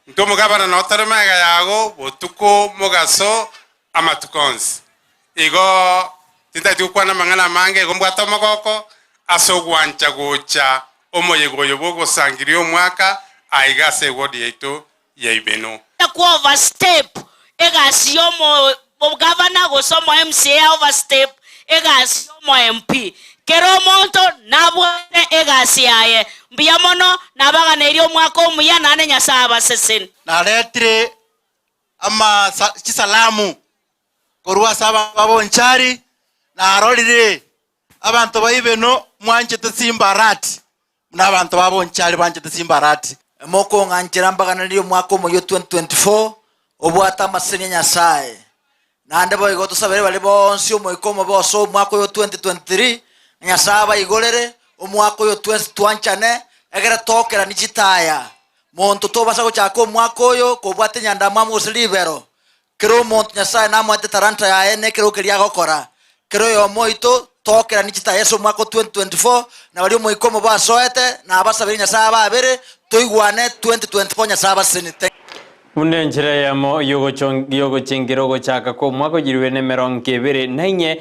Intwe omogabana notore magega yago botuko mogaso amatuko onsi. Igo tintageti gokwana amang'ana amange, igo mbwate omogoko ase ogwancha gocha omoyega oyo bw'ogosangereria omwaka aiga ase ewodi yaito ya Ibeno. Ku overstep egasi ya omo governor gose omo MCA overstep egasi ya omo MP. Kera omonto nabwate egasi yaye. Mbuya mono nabaganeirie omwaka omuya naende Nyasae abaseseni. Naretire ama chisalamu korwa ase abanto ba Bonchari, narorire abanto ba Ibeno mwanchete chimbarati, buna abanto ba Bonchari banchete chimbarati. Mokong'anchera mbaganerie omwaka omoyia o 2024 obwate amaseseni a Nyasae. Naende boigo tosabere baria bonsi omoika omobe ase omwaka oyo o 2023, ng'a Nyasae abaigorere omwaka oyo twensi twanchane, egere tokeranie chitaya. Monto tobasa gochaka omwaka oyo kobwate enyandamwamu gose ribero. Kera omonto Nyasae namoete etalanta yaye na ekerogo keria agokora. Kera oyomo oito tokeranie chitaya ase omwaka o 2024, na baria omoika omobe asoete, nabasabere Nyasae ababere, toigwane 2024 Nyasae abasesenie. Thank you. Buna enchera eyemo y'ogochengera ogochaka kw'omwaka oyirwe nemerongo ebere na inye,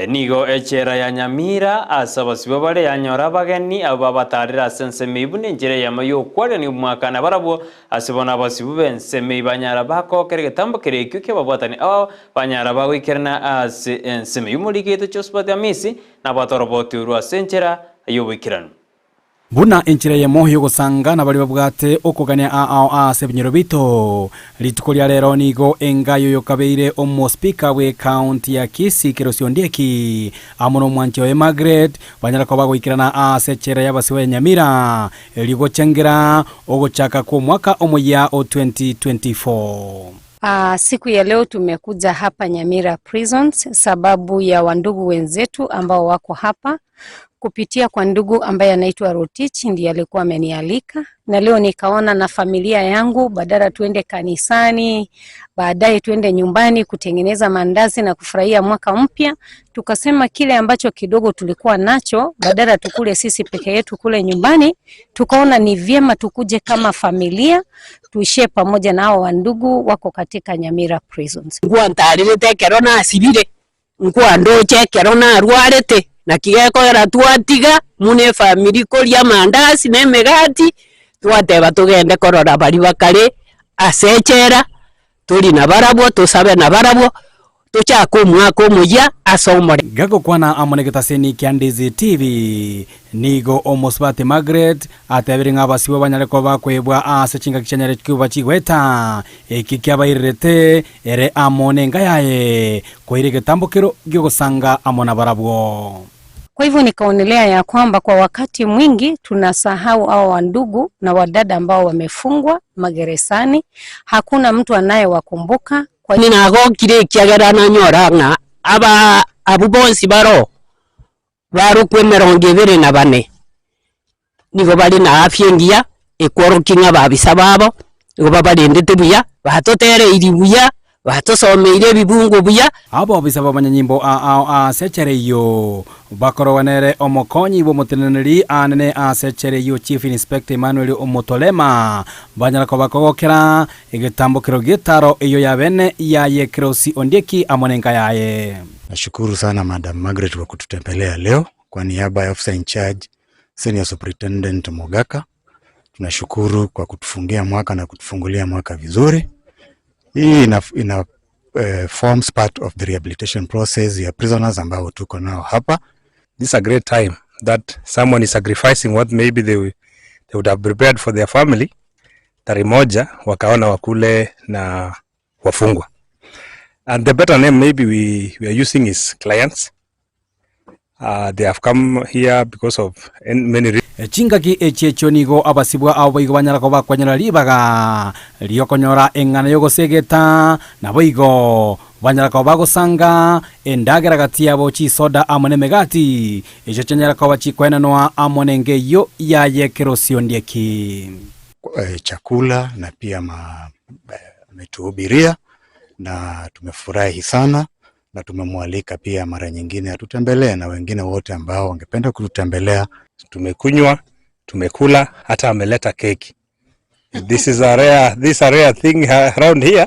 nigo echela ya Nyamira ase abasibwa bare yanyora abageni abwo babatarire ase ensemo eyio buna enchera eyemo y'okwarania omwaka nabarabwo ase bono abasibwa b'ensemo eyio banyara bakokera egetambo keria ekio ki'ababwatani ao banyara bagoikerana ase ensemo eyio. Omoriki Josephat Amisi nabwate oroboti orwo ase enchera y'oboikeranu. Buna enchera eyemo y'ogosanga na baria babwate okogania aao ase ebinyoro biaito. Rituko ria rero nigo enga y'oyokabeire omospika bw'ecounty ya Kisii Kerosi Ondieki amo nomwanchi oye Margaret banyara koba goikerana ase echela y'abasibwa ya Nyamira erio gochengera ogochaka kw'omwaka omoyia o 2024. Ah, siku ya leo tumekuja hapa Nyamira Prisons sababu ya wandugu wenzetu ambao wako hapa kupitia kwa ndugu ambaye anaitwa Rotich ndiye alikuwa amenialika, na leo nikaona na familia yangu, badala tuende kanisani, baadaye tuende nyumbani kutengeneza mandazi na kufurahia mwaka mpya, tukasema kile ambacho kidogo tulikuwa nacho, badala tukule sisi peke yetu kule nyumbani, tukaona ni vyema tukuje kama familia tuishie pamoja na hao wandugu wako katika Nyamira Prisons. Nkwantarerete ekero nasibire, Nkwandoche ekero narwarete, naki gekogera twatiga buna efamiri koria amandasi na emegati, twateba togende korora baria bakare ase echela, tori nabarabwo, tosabe nabarabwo, tochake omwaka omoyia ase omorembe. Gagokwana amo negetaseni kia Ndizi TV, nigo omosubati Margaret atebire ng'a abasibwa banyare koba bakoebwa ase chingaki chianyare koba chigoeta, eki kiabairerete ere amo nenka yaye koira egetambokero gi'ogosanga amo nabarabwo. Kwa hivyo nikaonelea ya kwamba kwa wakati mwingi tunasahau hao wandugu na wadada ambao wamefungwa magerezani, hakuna mtu anayewakumbuka. Kwa Ninagokire ekiagera nanyora ng'a aba abwo bonsi baroo barokwa emerongo ebere na bane, nigo bare na afya engiya, ekworokia ng'a ababisa babo nigo babarendete buya, batotereirie buya, batosomeire ebibungo buya. Abobisa b'abanyanyimbo aao ase echela eyio bakorogwa nere omokonyi bw'omoteneneri anene ase echela eyio Chief Inspector Emmanuel Omotolema banyara koba kogokera egetambokero gi'etaro eyio ya bene yaye Kerosi Ondieki amo nenka yaye. Nashukuru sana Madam Margaret kwa kututembelea leo. Kwa niaba ya officer in charge Senior Superintendent Mogaka, tunashukuru kwa kutufungia mwaka na kutufungulia mwaka vizuri. Hii ina, ina eh, forms part of the rehabilitation process ya prisoners ambao tuko nao hapa. This is a great time that someone is sacrificing what maybe they, they would have prepared for their family. Tarehe moja wakaona wakule na wafungwa. And the better name maybe we, we are using is clients. Uh, they have come here because of many reasons. Chingaki echi echio nigo abasibwa abo boigo banyara koba bakonyora ribaga ri'okonyora eng'ana y'ogosegeta, naboigo banyara koba bagosanga endagera gati yabo chisoda amo nemegati, echio chianyara koba chikoenanwa amo nenga eyio yaye kerosio ndieki. Chakula na pia ma, ametuhubiria na tumefurahi sana na tumemwalika pia mara nyingine atutembelee na wengine wote ambao wangependa kututembelea. Tumekunywa, tumekula, hata ameleta keki. This is a rare, this is a rare thing around here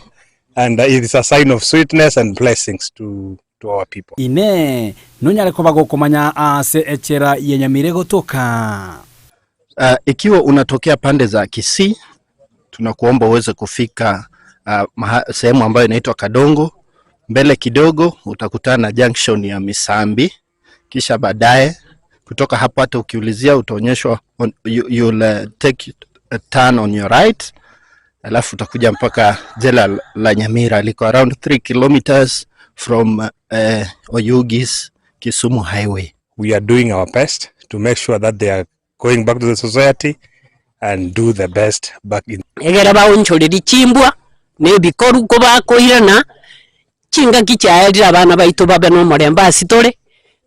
and it is a sign of sweetness and blessings to, to our people. Inee! Nonyare koba gokomanya aase echela y'enyamira egotoka? Ikiwa unatokea pande za Kisii, tunakuomba uweze kufika sehemu ambayo inaitwa Kadongo. Mbele kidogo utakutana na junction ya Misambi, kisha baadaye kutoka hapo hata ukiulizia utaonyeshwa on, you, you'll take a turn on your right, alafu utakuja mpaka jela la Nyamira liko around 3 kilometers from Oyugis Kisumu Highway. We are doing our best to make sure that they are going back to the society and do the best back in. Egere baonchorerie chimbwa na ebikoru kobakoirana, chingaki chiaerire abana baito babe nomorembe ase tore,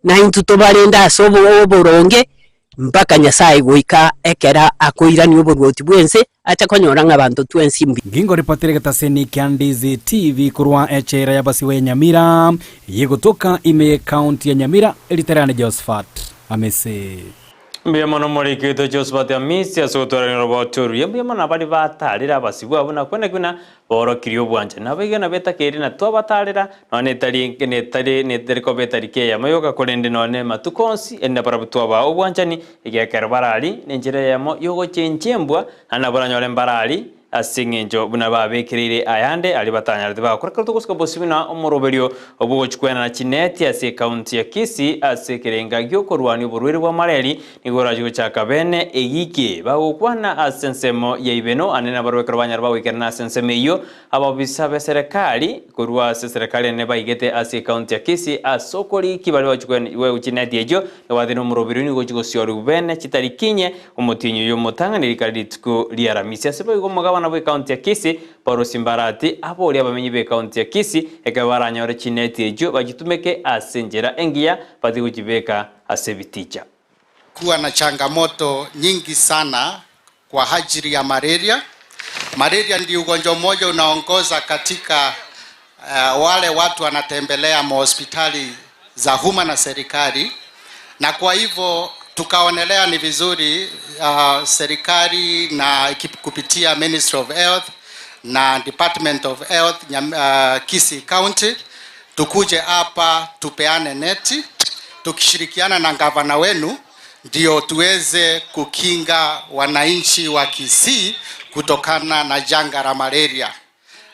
na intwe tobarende ase oboronge, mpaka Nyasaye goika ekero akoirania oboruoti bw'ense, ache konyora ng'a abanto twensi mbuya. Ngingo ripotire getaseni kia Ndizi TV korwa echela y'abasibwa ya Nyamira, eyegotoka ime y'ecounty ya Nyamira, eriterane Josephat Amese. Mbuya mono moriki oito Josephat Amisi ase gotwarania oroboti oruya. Mbuya mono abaria batarire abasibwa abwo na kwene buna baorokirie obwanchani. Nabaigena betakeire na twabatarera nonya netari netari netari koba etariki eyemo yoka korende nonya nematuko onsi erinde barabwo twabaa obwanchani egiakero barari nenchera eyemo yogochenchia embwa naende nabo baranyore mbarari Ase engencho buna babekereire ayande aria batanyarete bagokora ekero togosika bosio buna omoroberio bw'ogochia kwenana chineti ase ekaunti ya Kisii ase ekerenga gi'okorwania oborwaire bwa mareri nigo orachie gochaka bene egiki bagokwana ase ensemo ya Ibeno ande nabarabwo ekero banyara bagoikerana ase ensemo eyio ababisa b'eserekari korwa ase eserekari enene baigete ase ekaunti ya Kisii ase okoriki baria bagochia kwenana chineti echio nigo batebire omoroberio nigo ogochia gosiorigwa bene chitariki inye Omotienyi oyio omotang'ani rikare rituko ri'Aramisi. Ase boigo omogabana bw'ekaunti ya Kisii, Paul Simbarati, aborie abamenyi b'ekaunti ya Kisii ekero baranyore chineti echio bachitumeke ase enchera engiya batige gochibeka ase ebiticha. Kuwa na changamoto nyingi sana kwa ajili ya malaria. Malaria ndio ugonjwa mmoja unaongoza katika uh, wale watu wanatembelea mahospitali za umma na serikali, na kwa hivyo tukaonelea ni vizuri uh, serikali na kupitia Ministry of Health na Department of Health Nyam, uh, Kisii County tukuje hapa tupeane neti tukishirikiana na gavana wenu ndio tuweze kukinga wananchi wa Kisii kutokana na janga la malaria.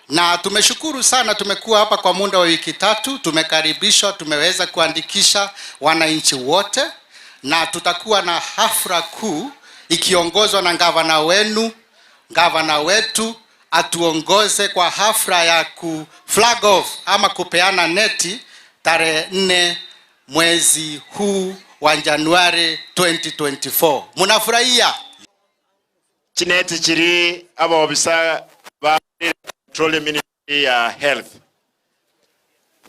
Na tumeshukuru sana, tumekuwa hapa kwa muda wa wiki tatu, tumekaribishwa, tumeweza kuandikisha wananchi wote, na tutakuwa na hafla kuu ikiongozwa na gavana wenu, gavana wetu atuongoze kwa hafla ya ku flag off ama kupeana neti tarehe 4 mwezi huu wa Januari 2024. Munafurahia? Chineti chiri abaobisa ba Petroleum Ministry ya Health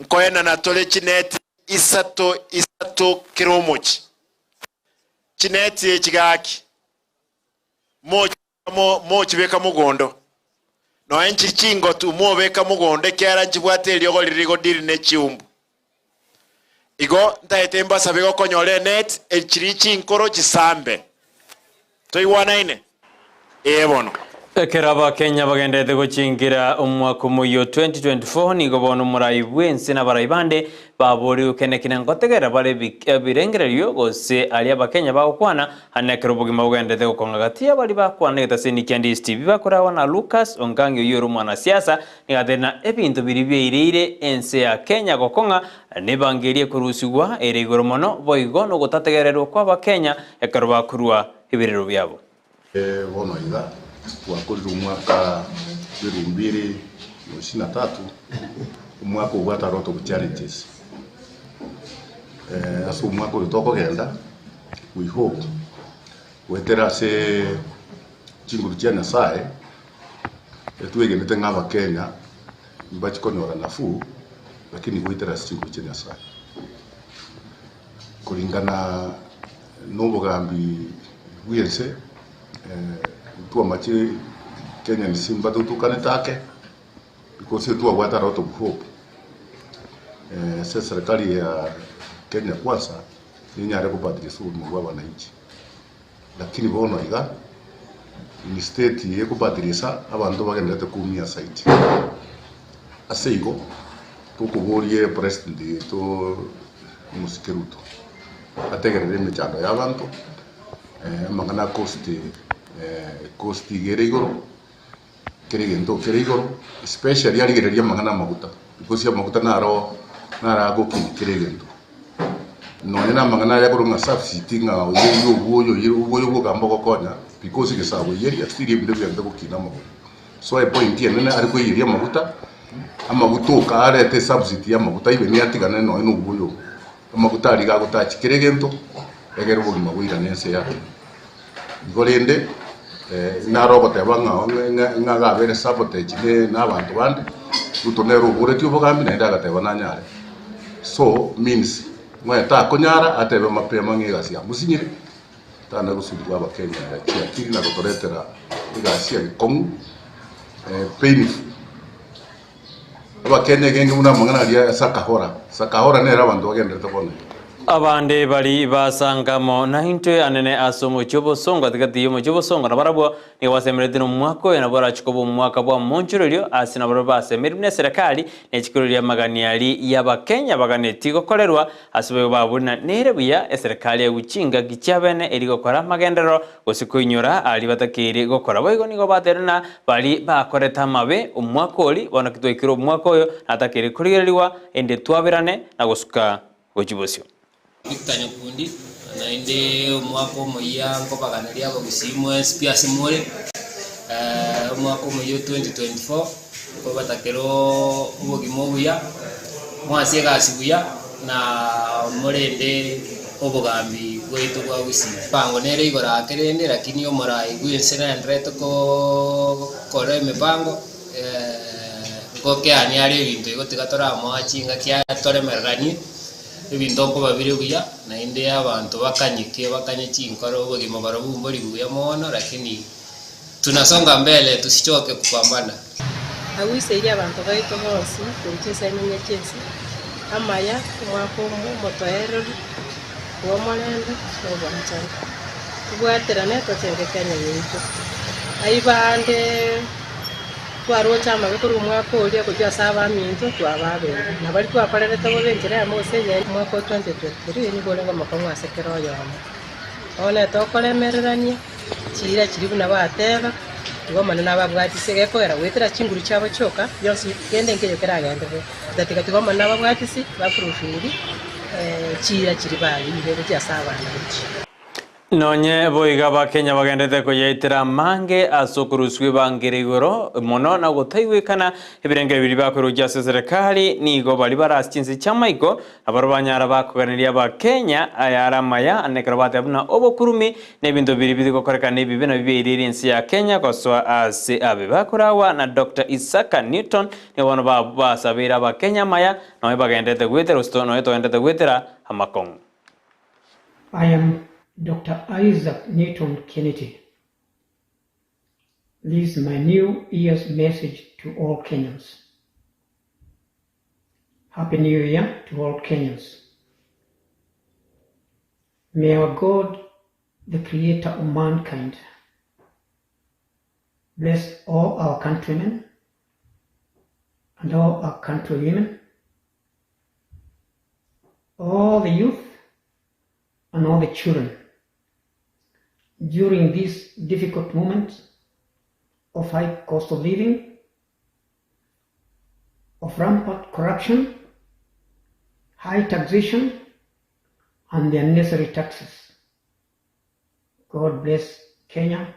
nkoenana tore chineti isato isato kera omochie. Chineti echi gaki mochibeka mogondo, nonya nchiri chingotu mobeka mogondo ekiagera nchibwate eriogo riria rigodiri ne chiumbu. Igo ntaete mbasabe gokonyora enet chiria chinkoro chisambe. Toigwanaine? Ee bono. Ekero Abakenya bagenderete gochingira omwaka omoyio 2024, nigo bono omorai bw'ense na abarai bande baborigwe kene kina ngotegerera bare ebirengererio gose aria Abakenya bagokwana Ande ekero obogima bogenderete gokong'a gati y'abaria bakwana egetaseni kia DSTV bakoragwa na Lucas Ongangi oyio ore omwanasiasa, nigo ateire na ebinto biria biaireire ense ya Kenya gokong'a nebango eria ekorusigwa ere igoro mono boigo nogotategererwa kw'abakenya ekero bakorua ebirero biabo. Bono iga twakorire omwaka bw'erumbiri na isini na tatu, omwaka obwate a lot of challenges. Ase omwaka oyo tokogenda, we hope goetera ase chinguru chia Nyasaye, etwegenete ng'a abakenya mbachie konyora nafuu, lakini goetera ase chinguru chia Nyasaye. Koringana nobogambi bw'ense, ntwamache Kenyans mbatotokanete ake, because twabwate a lot of hope ase eserekari ya Kenya Kwanza ninyare kobadilisha obogima bwa abananchi. Lakini bono iga, instead ekobadilisha abanto bagendererete koumia zaidi. Ase igo, tokoboria epresident yaito Omosike Ruto, ategerere emechando ya abanto, amang'ana a cost cost iga ere igoro, kera egento kere igoro, especially arigererie amang'ana amaguta, because amaguta naro naro agokinia kera egento. Nonye na amang'ana aya korwa ng'a subsidy ng'a oyerie obwoyo oyerie obwoyo bwoka mbogokonya because egesago oyeria still ebinto ebiagete gokina amagoro. So epoint enene are koiyeria amaguta, amaguta oka arete esubsidy ya amaguta even atigane nonye na obwoyo obo. Amaguta aria iga agotachi kera egento, egere obogima boirane ense yake. Igo rende, naro ogoteba ng'a ng'a iga abere sabotage ne na abanto bande, Ruto nere oboretie obogambi naende agateba nanyare. So means ng'oe takonyara atebe mapema ng'a egasi yamosinyire, tana gosumbua abakenya chiakili na gotoretera egasi enkong'u painful. Abakenya egenge buna amang'ana aria Sakahora, Sakahora nere abanto bagenderete bono iga. Abande baria basangamo naintwe anene ase omochie obosongo, gati-gati y'omochie obosongo, na barabwo nigo basemeretie nomwaka oyo nabo orachie koba omwaka bw'amonchorerio ase nabarabwo basemerie buna eserekari ne chikoro ri'amagani aria y'Abakenya baganetie gokorerwa ase boigo babori na nere buya eserekari agwo chingaki chiabene eri gokora amagenderero gose koinyora aria batakeire gokora. Boigo nigo bateire na baria bakorete amabe omwaka oria, bono ki twaikire omwaka oyo natakeire korigererigwa ende twaberane na gosuka gochia bosio. Victor Nyakundi, Naende omwaka omoyia nkobaganeria abagusii mwensi pi ase more, omwaka omoyia o 2024, nkobatakera obogima obuya, mwasie egasi buya, na morende obogambi bwaito bwa Gusii. Emepango nere igoro ake rende lakini omorai bwense naendererete koo kora emepango. Ngokeania are ebinto igo tiga toramoa chingaki aya toremereranie, ebinto nkoba bire buya, naende abanto bakanyeke bakanye chinkoro obogima barobwo mbori buya mono lakini tunasonga mbele tusichoke kupambana. Agwiseirie abanto baito bonsi korwa chinsemo inye chi'ense, amaya, omwaka omotoereru bw'omorembe na obwanchani. Tobwaterane tochenge Kenya yaito. Ayio bande twaroche amabe korwa omwaka oria gochia ase abaminto twababeire. Na baria twakorerete bobe enchera eyemo gose eyende omwaka o 2023 nigo orenge omokong'u ase kera oyomo. Bono tokoremererania chiira chiria buna bateba, igo Omonene ababwatisie gekogera goetera chinguru chiabo chioka bionsi kende nkeiyo keragenderere. Gotatiga tiga Omonene ababwatisie bafulfili chiira chiria baeire gochia ase abana gochia. Nonye boigo Abakenya bagenderete koyaitera amange ase okorusigwa ebangeri igoro mono na gotaigwekana ebirengero biria bakorugia ase eserekari, nigo baria bare ase chinse chi'amaiko nabarabwo banyara bakoganeria Abakenya ayare amaya ande ekero bateba buna obokurumi na ebinto biria birigokorekana ebibe nabio biairire ense ya Kenya gosoa ase abe bakoragwa na Doctor Isaka Newton nigo bono basabeire Abakenya amaya nonya bagenderete goetera gose nonya togenderete goetera amakong'u. I am Doctor Isaac Newton Kennedy. This is my new year's message to all Kenyans. Happy New Year to all Kenyans. May our God, the creator of mankind, bless all our countrymen and all our countrywomen, all the youth and all the children during this difficult moment of high cost of living, of rampant corruption, high taxation, and the unnecessary taxes. God bless Kenya.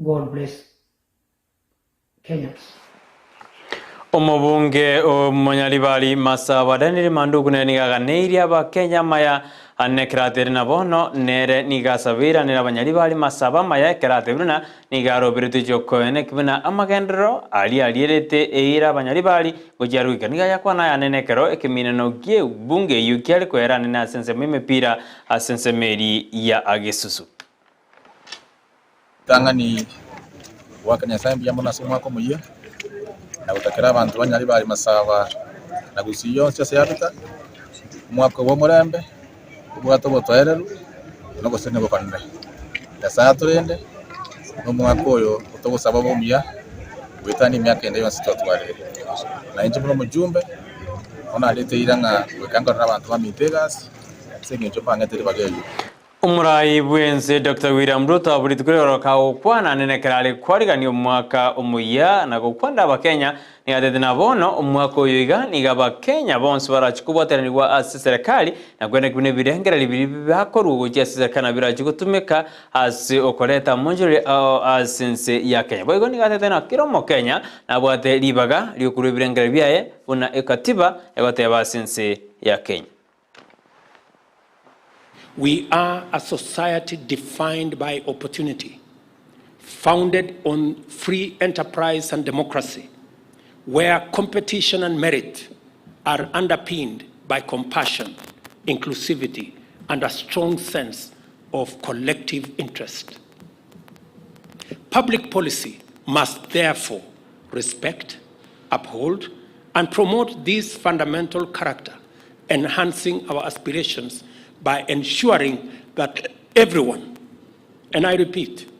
God bless Kenyans. Omobunge omonyaribari Masaba Daniel Manduku nere nigo aganeirie abakenya amaya ane ekero ateire na bono nere nigo asabeiranire abanyaribari Masaba amaya ekero atebirie buna nigo aroberetwe chiokoene ki buna amagenderero aria arierete eira abanyaribari gochia goika nigo ayakwana aya anene ekero ekemineno gie bunge eyio kiare koera anene ase ensemo y'emepira ase ensemo eria ya Agesusu. Ritang'ani goaka Nyasae mbuya mono ase omwaka omoyia, na gotakera abanto ba Nyaribari Masaba na Gusii yonsi ase Africa, omwaka obe omorembe, obwate obotoereru, na ogosesenigwa okonene. Nyasae atorende, na omwaka oyo togosaba obe omuya, goetania emiaka ende yonsi twatwarire. Na inche buna omojumbe, bono narete eira ng'a goika nkorere abanto baminto egasi, ase eng'encho mbang'ete ribaga erio. Omorai bw'ense Doctor William Ruto abwo rituko ri'ororo kagokwana nene ekero are kwarigania omwaka omoyia na gokwanera abakenya, nigo atebete na bono omwaka oyo iga nigo abakenya bonsi barachie kobwateranigwa ase eserekari na kwenda buna ebirengererio biria biakorwa gochia ase eserekari nabio birache gotumeka ase okoreta amonchoreri ao ase ense ya Kenya. Boigo nigo atebete na kera omokenya nabwate ribaga riokorwa ebirengererio biaye buna ekatiba egoteba ase ense ya Kenya. We are a society defined by opportunity, founded on free enterprise and democracy, where competition and merit are underpinned by compassion, inclusivity, and a strong sense of collective interest. Public policy must therefore respect, uphold, and promote this fundamental character enhancing our aspirations by ensuring that everyone, and I repeat,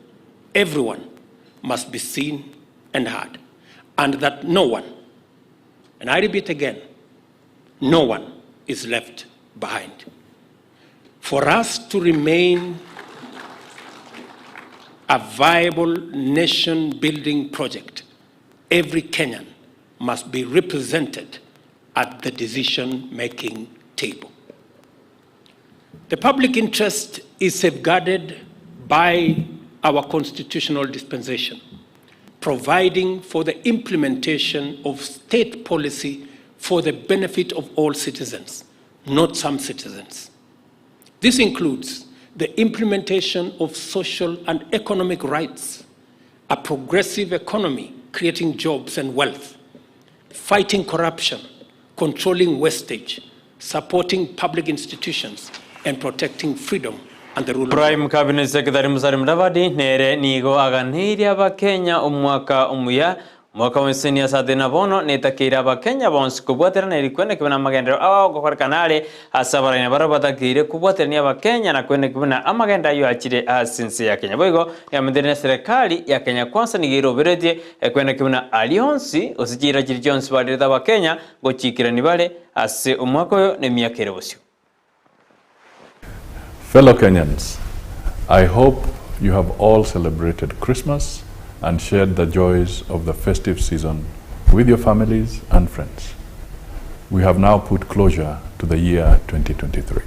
everyone must be seen and heard, and that no one, and I repeat again, no one is left behind. For us to remain a viable nation building project, every Kenyan must be represented at the decision making table. The public interest is safeguarded by our constitutional dispensation, providing for the implementation of state policy for the benefit of all citizens, not some citizens. This includes the implementation of social and economic rights, a progressive economy creating jobs and wealth, fighting corruption, controlling wastage, supporting public institutions, and protecting freedom and the rule of law. Prime Cabinet Secretary Musalia Mudavadi nere nigo aganeirie Abakenya omwaka omuya, omwaka bw'enseni ase na bono netakeire Abakenya bonsi kobwaterana eri kweneki buna amagenderero ao agokorekana are ase abarania baria batakeire kobwaterania Abakenya na kweneki buna amagendo ayio achire ase ense ya Kenya. Boigo nigamentire na eserekari ya Kenya Kwanza nigo eroberetie kweneki buna aria onsi gose chiira chiria chionsi barerete Abakenya ngochikerani bare ase omwaka oyo na emiaka ere bosio. Fellow Kenyans, I hope you have all celebrated Christmas and shared the joys of the festive season with your families and friends. We have now put closure to the year 2023.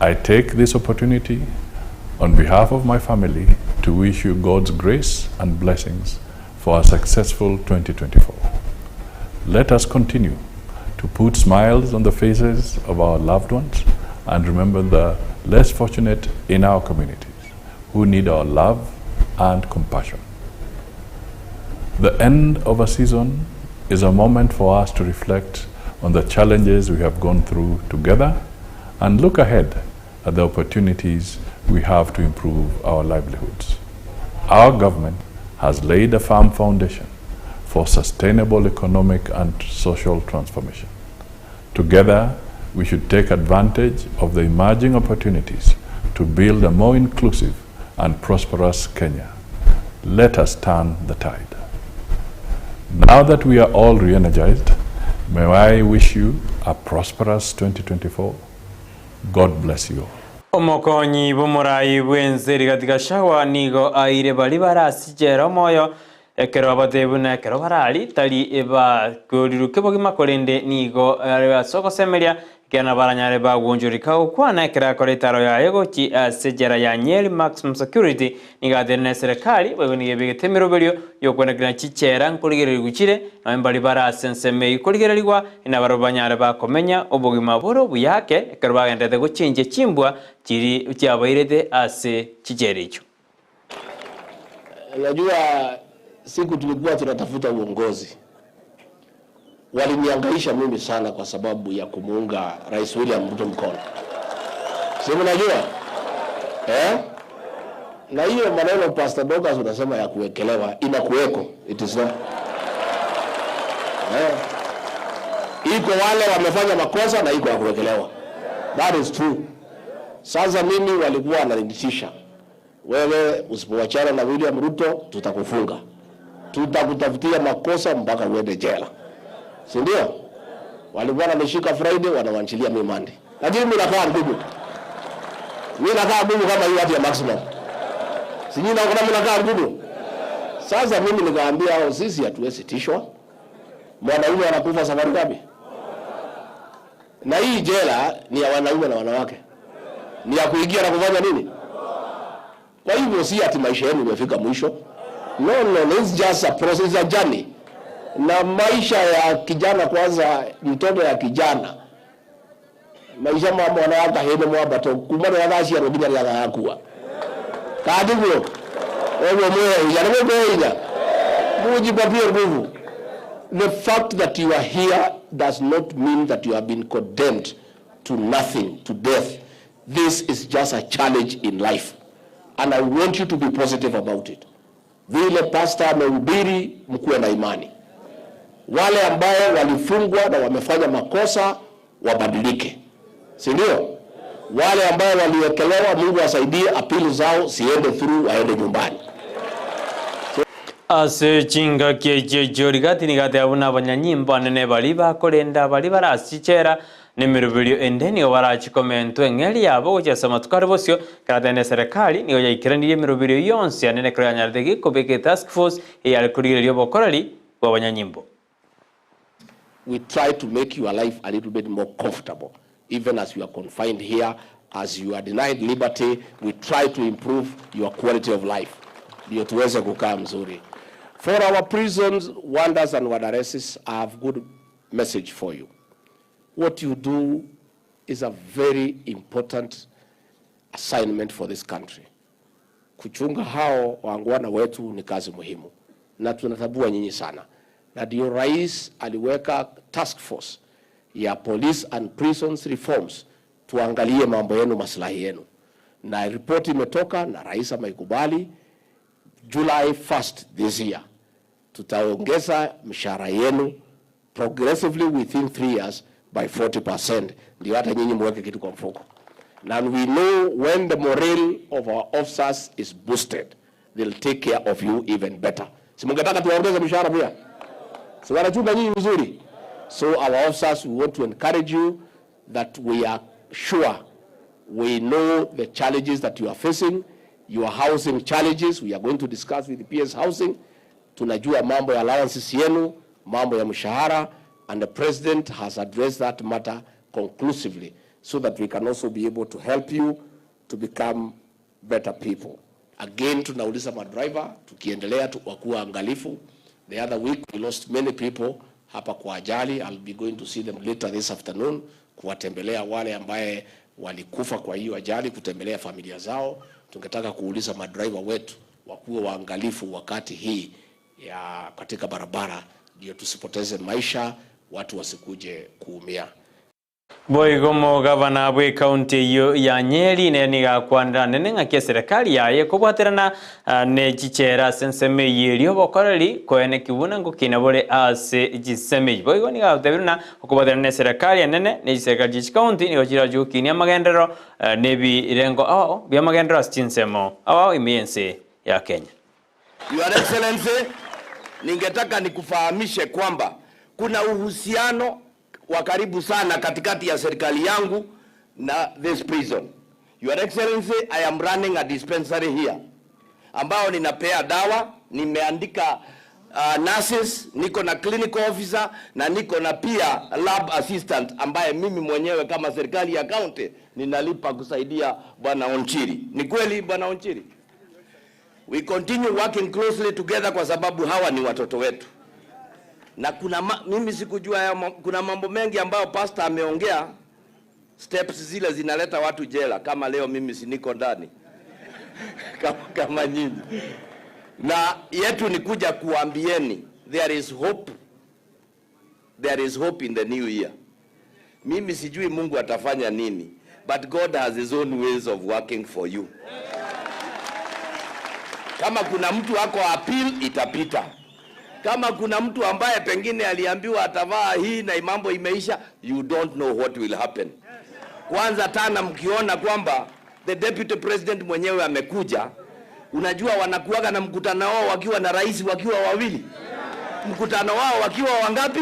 I take this opportunity on behalf of my family to wish you God's grace and blessings for a successful 2024. Let us continue to put smiles on the faces of our loved ones and remember the less fortunate in our communities who need our love and compassion. The end of a season is a moment for us to reflect on the challenges we have gone through together and look ahead at the opportunities we have to improve our livelihoods. Our government has laid a firm foundation for sustainable economic and social transformation. Together, we should take advantage of the emerging opportunities to build a more inclusive and prosperous Kenya. Let us turn the tide. Now that we are all re energized, may I wish you a prosperous 2024. God bless you all. Omokonyi bw'omorai bw'ense Rigathi Gachagua nigo aire baria bare ase chichera omoyo ekero abatebia buna ekero barari tari bakorirwe bogima korende nigo are ase ogosemeria ekiagera nabaranyare bagwonchoreka gokwana ekero akora etaro yaye gochi ase echela ya Nyeri Maximum Security nigo ateire na eserekari boigo nigo ebegete emeroberio y'okwenekera chichela nkorigererigwa chire Nonya mbaria bare ase ensemo eyio korigererigwa, nabarabwo banyare bakomenya obogima bore obuya ake, ekero bagendererete gochenchia chimbwa chiria chiabairete ase chichera echio. Unajua siku tulikuwa tunatafuta uongozi waliniangaisha mimi sana kwa sababu ya kumuunga Rais William Ruto mkono, si mnajua eh? Na hiyo maneno Pastor Dorcas unasema ya kuwekelewa inakuweko, it is not eh. Iko wale wamefanya makosa na iko ya kuwekelewa, that is true. Sasa mimi walikuwa wananitisha, wewe usipowachana na William Ruto tutakufunga, tutakutafutia makosa mpaka uende jela, si ndio? Walikuwa wananishika Friday, wanawanchilia mimi Monday, lakini mimi nakaa ngumu, mimi nakaa ngumu kama hiyo watu ya maximum, si nyinyi naona mimi nakaa ngumu. Sasa mimi nikaambia hao, sisi hatuwezi tishwa. Mwanaume anakufa safari ngapi? Na hii jela ni ya wanaume na wanawake, ni ya kuingia na kufanya nini? Kwa hivyo si ati maisha yenu imefika mwisho. No, no, no, it's just a process, a journey. Na maisha ya kijana kwanza, mtoto ya kijana maisha ma mwana wa kahĩ nĩ mwambato kuma rĩrĩa agaciarwo nginya rĩrĩa agakua katiguo ũguo mwĩhe hinya nĩ mũkwĩhe hinya mujipatie nguvu the fact that you are here does not mean that you have been condemned to nothing to death this is just a challenge in life and I want you to be positive about it vile pastor amehubiri mkuwe na imani wale ambao walifungwa na wamefanya makosa wabadilike, si ndio? Wale ambao waliwekelewa, Mungu asaidie, apili zao ziende through, waende nyumbani. Ase chingaki echio echio rigati nigateba buna abanyanyimbo anene baria bakorenda baria bare ase chichela, na emeroberio ende nigo barachikomentwe eng'eria yabo gochia ase amatuko are bosio, ekeratende eserekari nigo yaikeranirie emeroberio yonsi anene ekero yanyarete ki kobeka etask force eyare korigereria obokoreri bw'abanyanyimbo. We try to make your life a little bit more comfortable even as you are confined here, as you are denied liberty, we try to improve your quality of life ndio tuweze kukaa mzuri. For our prisons, warders and warderesses, I have good message for you. What you do is a very important assignment for this country. Kuchunga hao waangwana wetu ni kazi muhimu, na tunatambua nyinyi sana, na ndio rais aliweka task force ya police and prisons reforms, tuangalie mambo yenu, maslahi yenu, na ripoti imetoka na rais ameikubali. July 1st this year tutaongeza mshahara yenu progressively within 3 years by 40%, ndio hata nyinyi muweke kitu kwa mfuko. And we know when the morale of our officers is boosted, they'll take care of you even better. Si mungetaka tuwaongeze mshahara pia? Si wanachunga nyinyi vizuri? So our officers, we want to encourage you that we are sure we know the challenges that you are facing, your housing challenges, we are going to discuss with the PS Housing. Tunajua mambo ya allowances yenu, mambo ya mshahara, and the president has addressed that matter conclusively so that we can also be able to help you to become better people. Again, tunauliza madriver, tukiendelea tu wakuwa angalifu. The other week we lost many people hapa kwa ajali. I'll be going to see them later this afternoon, kuwatembelea wale ambaye walikufa kwa hiyo ajali, kutembelea familia zao. Tungetaka kuuliza madriver wetu wakuwe waangalifu wakati hii ya katika barabara, ndio tusipoteze maisha, watu wasikuje kuumia. Boigo omogavana bw'ecounty eyio ya Nyeri nere nigo akwanera nene ng'aki eserekari yaye ekobwaterana ne chichera ase ensemo eyio eria obokoreri koeneki buna ngokina bore ase chisemo eyio. Boigo nigo agotebire buna okobwaterana na eserekari enene ne chiserekari chie chicounty nigo chirache gokinia amagenderero na ebirengo ao bi'amagenderero ase chinsemo ao ao ime y'ense ya Kenya. Your Excellency, ningetaka nikufahamishe kwamba kuna uhusiano wa karibu sana katikati ya serikali yangu na this prison. Your Excellency, I am running a dispensary here ambao ninapea dawa, nimeandika nurses, niko na clinical officer na niko na pia lab assistant ambaye mimi mwenyewe kama serikali ya county ninalipa kusaidia Bwana Onchiri. Ni kweli Bwana Onchiri? We continue working closely together kwa sababu hawa ni watoto wetu. Na kuna ma, mimi sikujua ya, kuna mambo mengi ambayo pastor ameongea, steps zile zinaleta watu jela, kama leo mimi si niko ndani kama nyinyi. Na yetu ni kuja kuambieni there is hope, there is hope in the new year. Mimi sijui Mungu atafanya nini, but God has his own ways of working for you. Kama kuna mtu ako appeal itapita. Kama kuna mtu ambaye pengine aliambiwa atavaa hii na mambo imeisha, you don't know what will happen. Kwanza tana mkiona kwamba the deputy president mwenyewe amekuja, unajua wanakuwaga na mkutano wao wakiwa na rais wakiwa wawili, mkutano wao wakiwa wangapi?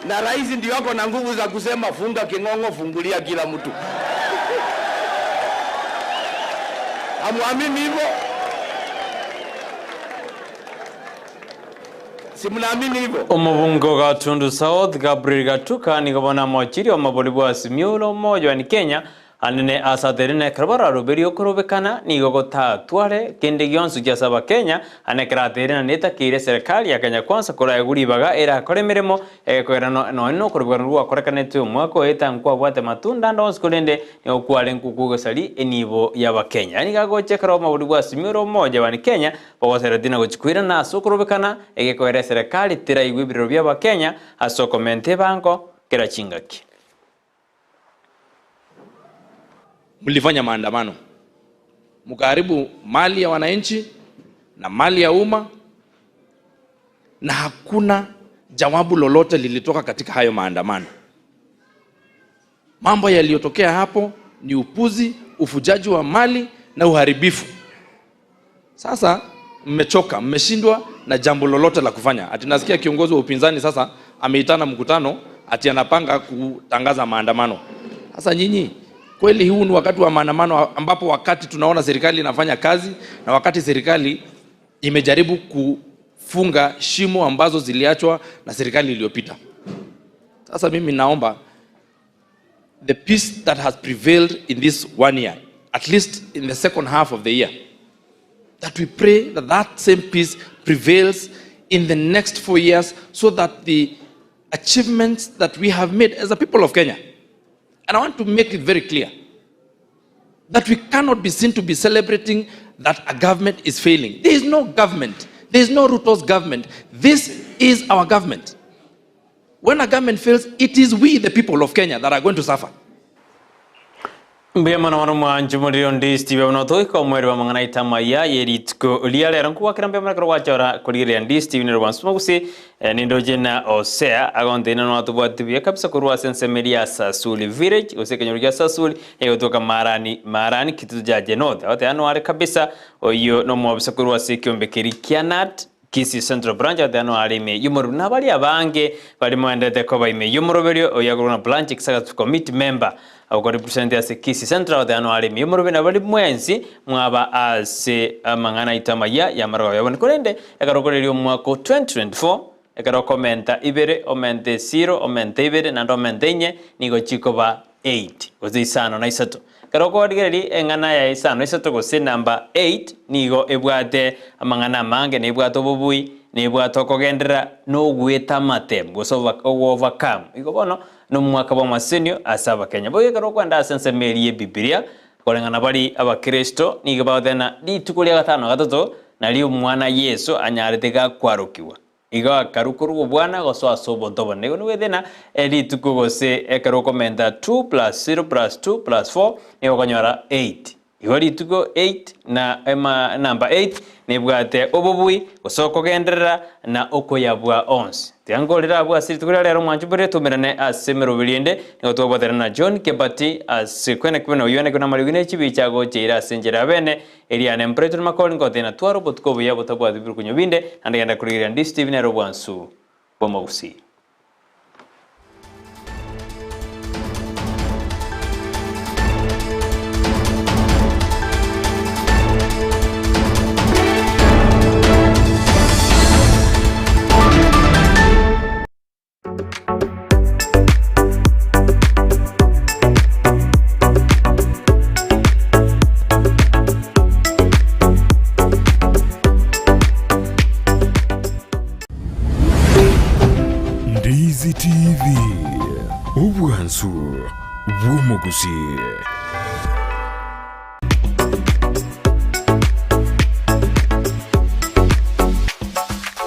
Na rais ndio ako na nguvu za kusema funga king'ong'o, fungulia kila mtu. Hamwamini hivyo? Si mnaamini hivyo? Omobunge o Gatundu South, Gabriel Gatuka, nigo bono amochirie omobori bwa Azimio la Umoja One Kenya anene ase aterine ekero bararoberie okorobekana nigo gotatware kende gionsi gochia ase Abakenya ane ekero aterire na netakeire eserekari ya Kenya Kwanza koraegwe ribaga erakore emeremo egekogera nonya nokorobekana rwakorekanetwe omwaka oeta nkwabwate matunda ande onsi korende nigo kwarenge okwogosaria enibo y'Abakenya. Nigo agocha ekero omobori bwa Azimio la Umoja One Kenya Bogoseretie na gochia koirana ase okorobekana, egekoera eserekari teraigwe ebirero bi'Abakenya ase okomenta ebango kera chingaki. Mlifanya maandamano mkaharibu mali ya wananchi na mali ya umma, na hakuna jawabu lolote lilitoka katika hayo maandamano. Mambo yaliyotokea hapo ni upuzi, ufujaji wa mali na uharibifu. Sasa mmechoka, mmeshindwa na jambo lolote la kufanya. Ati nasikia kiongozi wa upinzani sasa ameitana mkutano ati anapanga kutangaza maandamano. Sasa nyinyi kweli, huu ni wakati wa maandamano ambapo wakati tunaona serikali inafanya kazi na wakati serikali imejaribu kufunga shimo ambazo ziliachwa na serikali iliyopita. Sasa mimi naomba the peace that has prevailed in this one year, at least in the second half of the year, that we pray that that same peace prevails in the next 4 years so that the achievements that we have made as a people of Kenya, and I want to make it very clear that we cannot be seen to be celebrating that a government is failing. There is no government. There is no Ruto's government. This is our government. When a government fails, it is we, the people of Kenya, that are going to suffer. Mbuya mono mono mwanchi morire onde Steve bono togoika omweri bwa amang'ana aito amaya ye rituko ria rero nkogwakera mbuya mono ekero gwachora korigereria ndi Steve nere bwansi gose nindoche na Hosea agontenia nwatobwati buya kabisa korwa ase ensemo eria ya Sasuli village gose ekenyoro gia Sasuli egotoka Marani Marani Kitutu Jaje North agoteba noare kabisa oyio nomwabisa korwa ase ekiombe keria kia Nat Kisii Central Branch agoteba noare ime y'omorobio na baria abange baria moendete koba ime y'omoroberio oyio akorokwa na Branch Executive Committee member Agwo represent ase Kisii Central agoteba noare ime y'omorobio na baria mwensi mwaba ase amang'ana aito amaya y'amarogo yabone korende ekero okoreria omwaka o 2024 ekero okomenta ibere omente zero omente ibere naende omente inye nigo chikoba 8 gose isano na isato. Ekero okorigereria eng'ana ya isano isato gose number 8 nigo ebwate amang'ana amange, nebwate obobui, nebwate okogenderera, na ogweta amatemu gose ogo-overcome. Igo bono nomwaka bw'amasenio ase Abakenya. Boigo ekero okwenda ase ensemo eria y'Ebibilia, koreng'ana baria Abakristo nigo bagoteba ng'a rituko ria gatano na gatato nario omwana Yeso anyarete gakwarokigwa. Igo akarua korwa obwana gosoa ase obonto obonene. Igo nigo ethena rituko gose ekero okomenta 2 plus 0 plus 2 plus 4 nigo okonyora 8. Igo rituko 8 na ema number 8 nebwate obobui gose okogenderera na okoyabua onsi. Tiga nkorere abwo ase rituko ria rero mwanche mbore tumerane ase emeroberi ende nigo twabwaterana na John Kebati ase kwene kwene oyio one namariogi ne chibicha agocheire ase enchera ya bene Eriane Mpreto na Makori ngotena tware obotuko obuya botabwati birukunyo binde, naende genda korigereria ndi Steve nere obwansu bw'amagusii. Ndizi TV, obwansu bw'omogusii.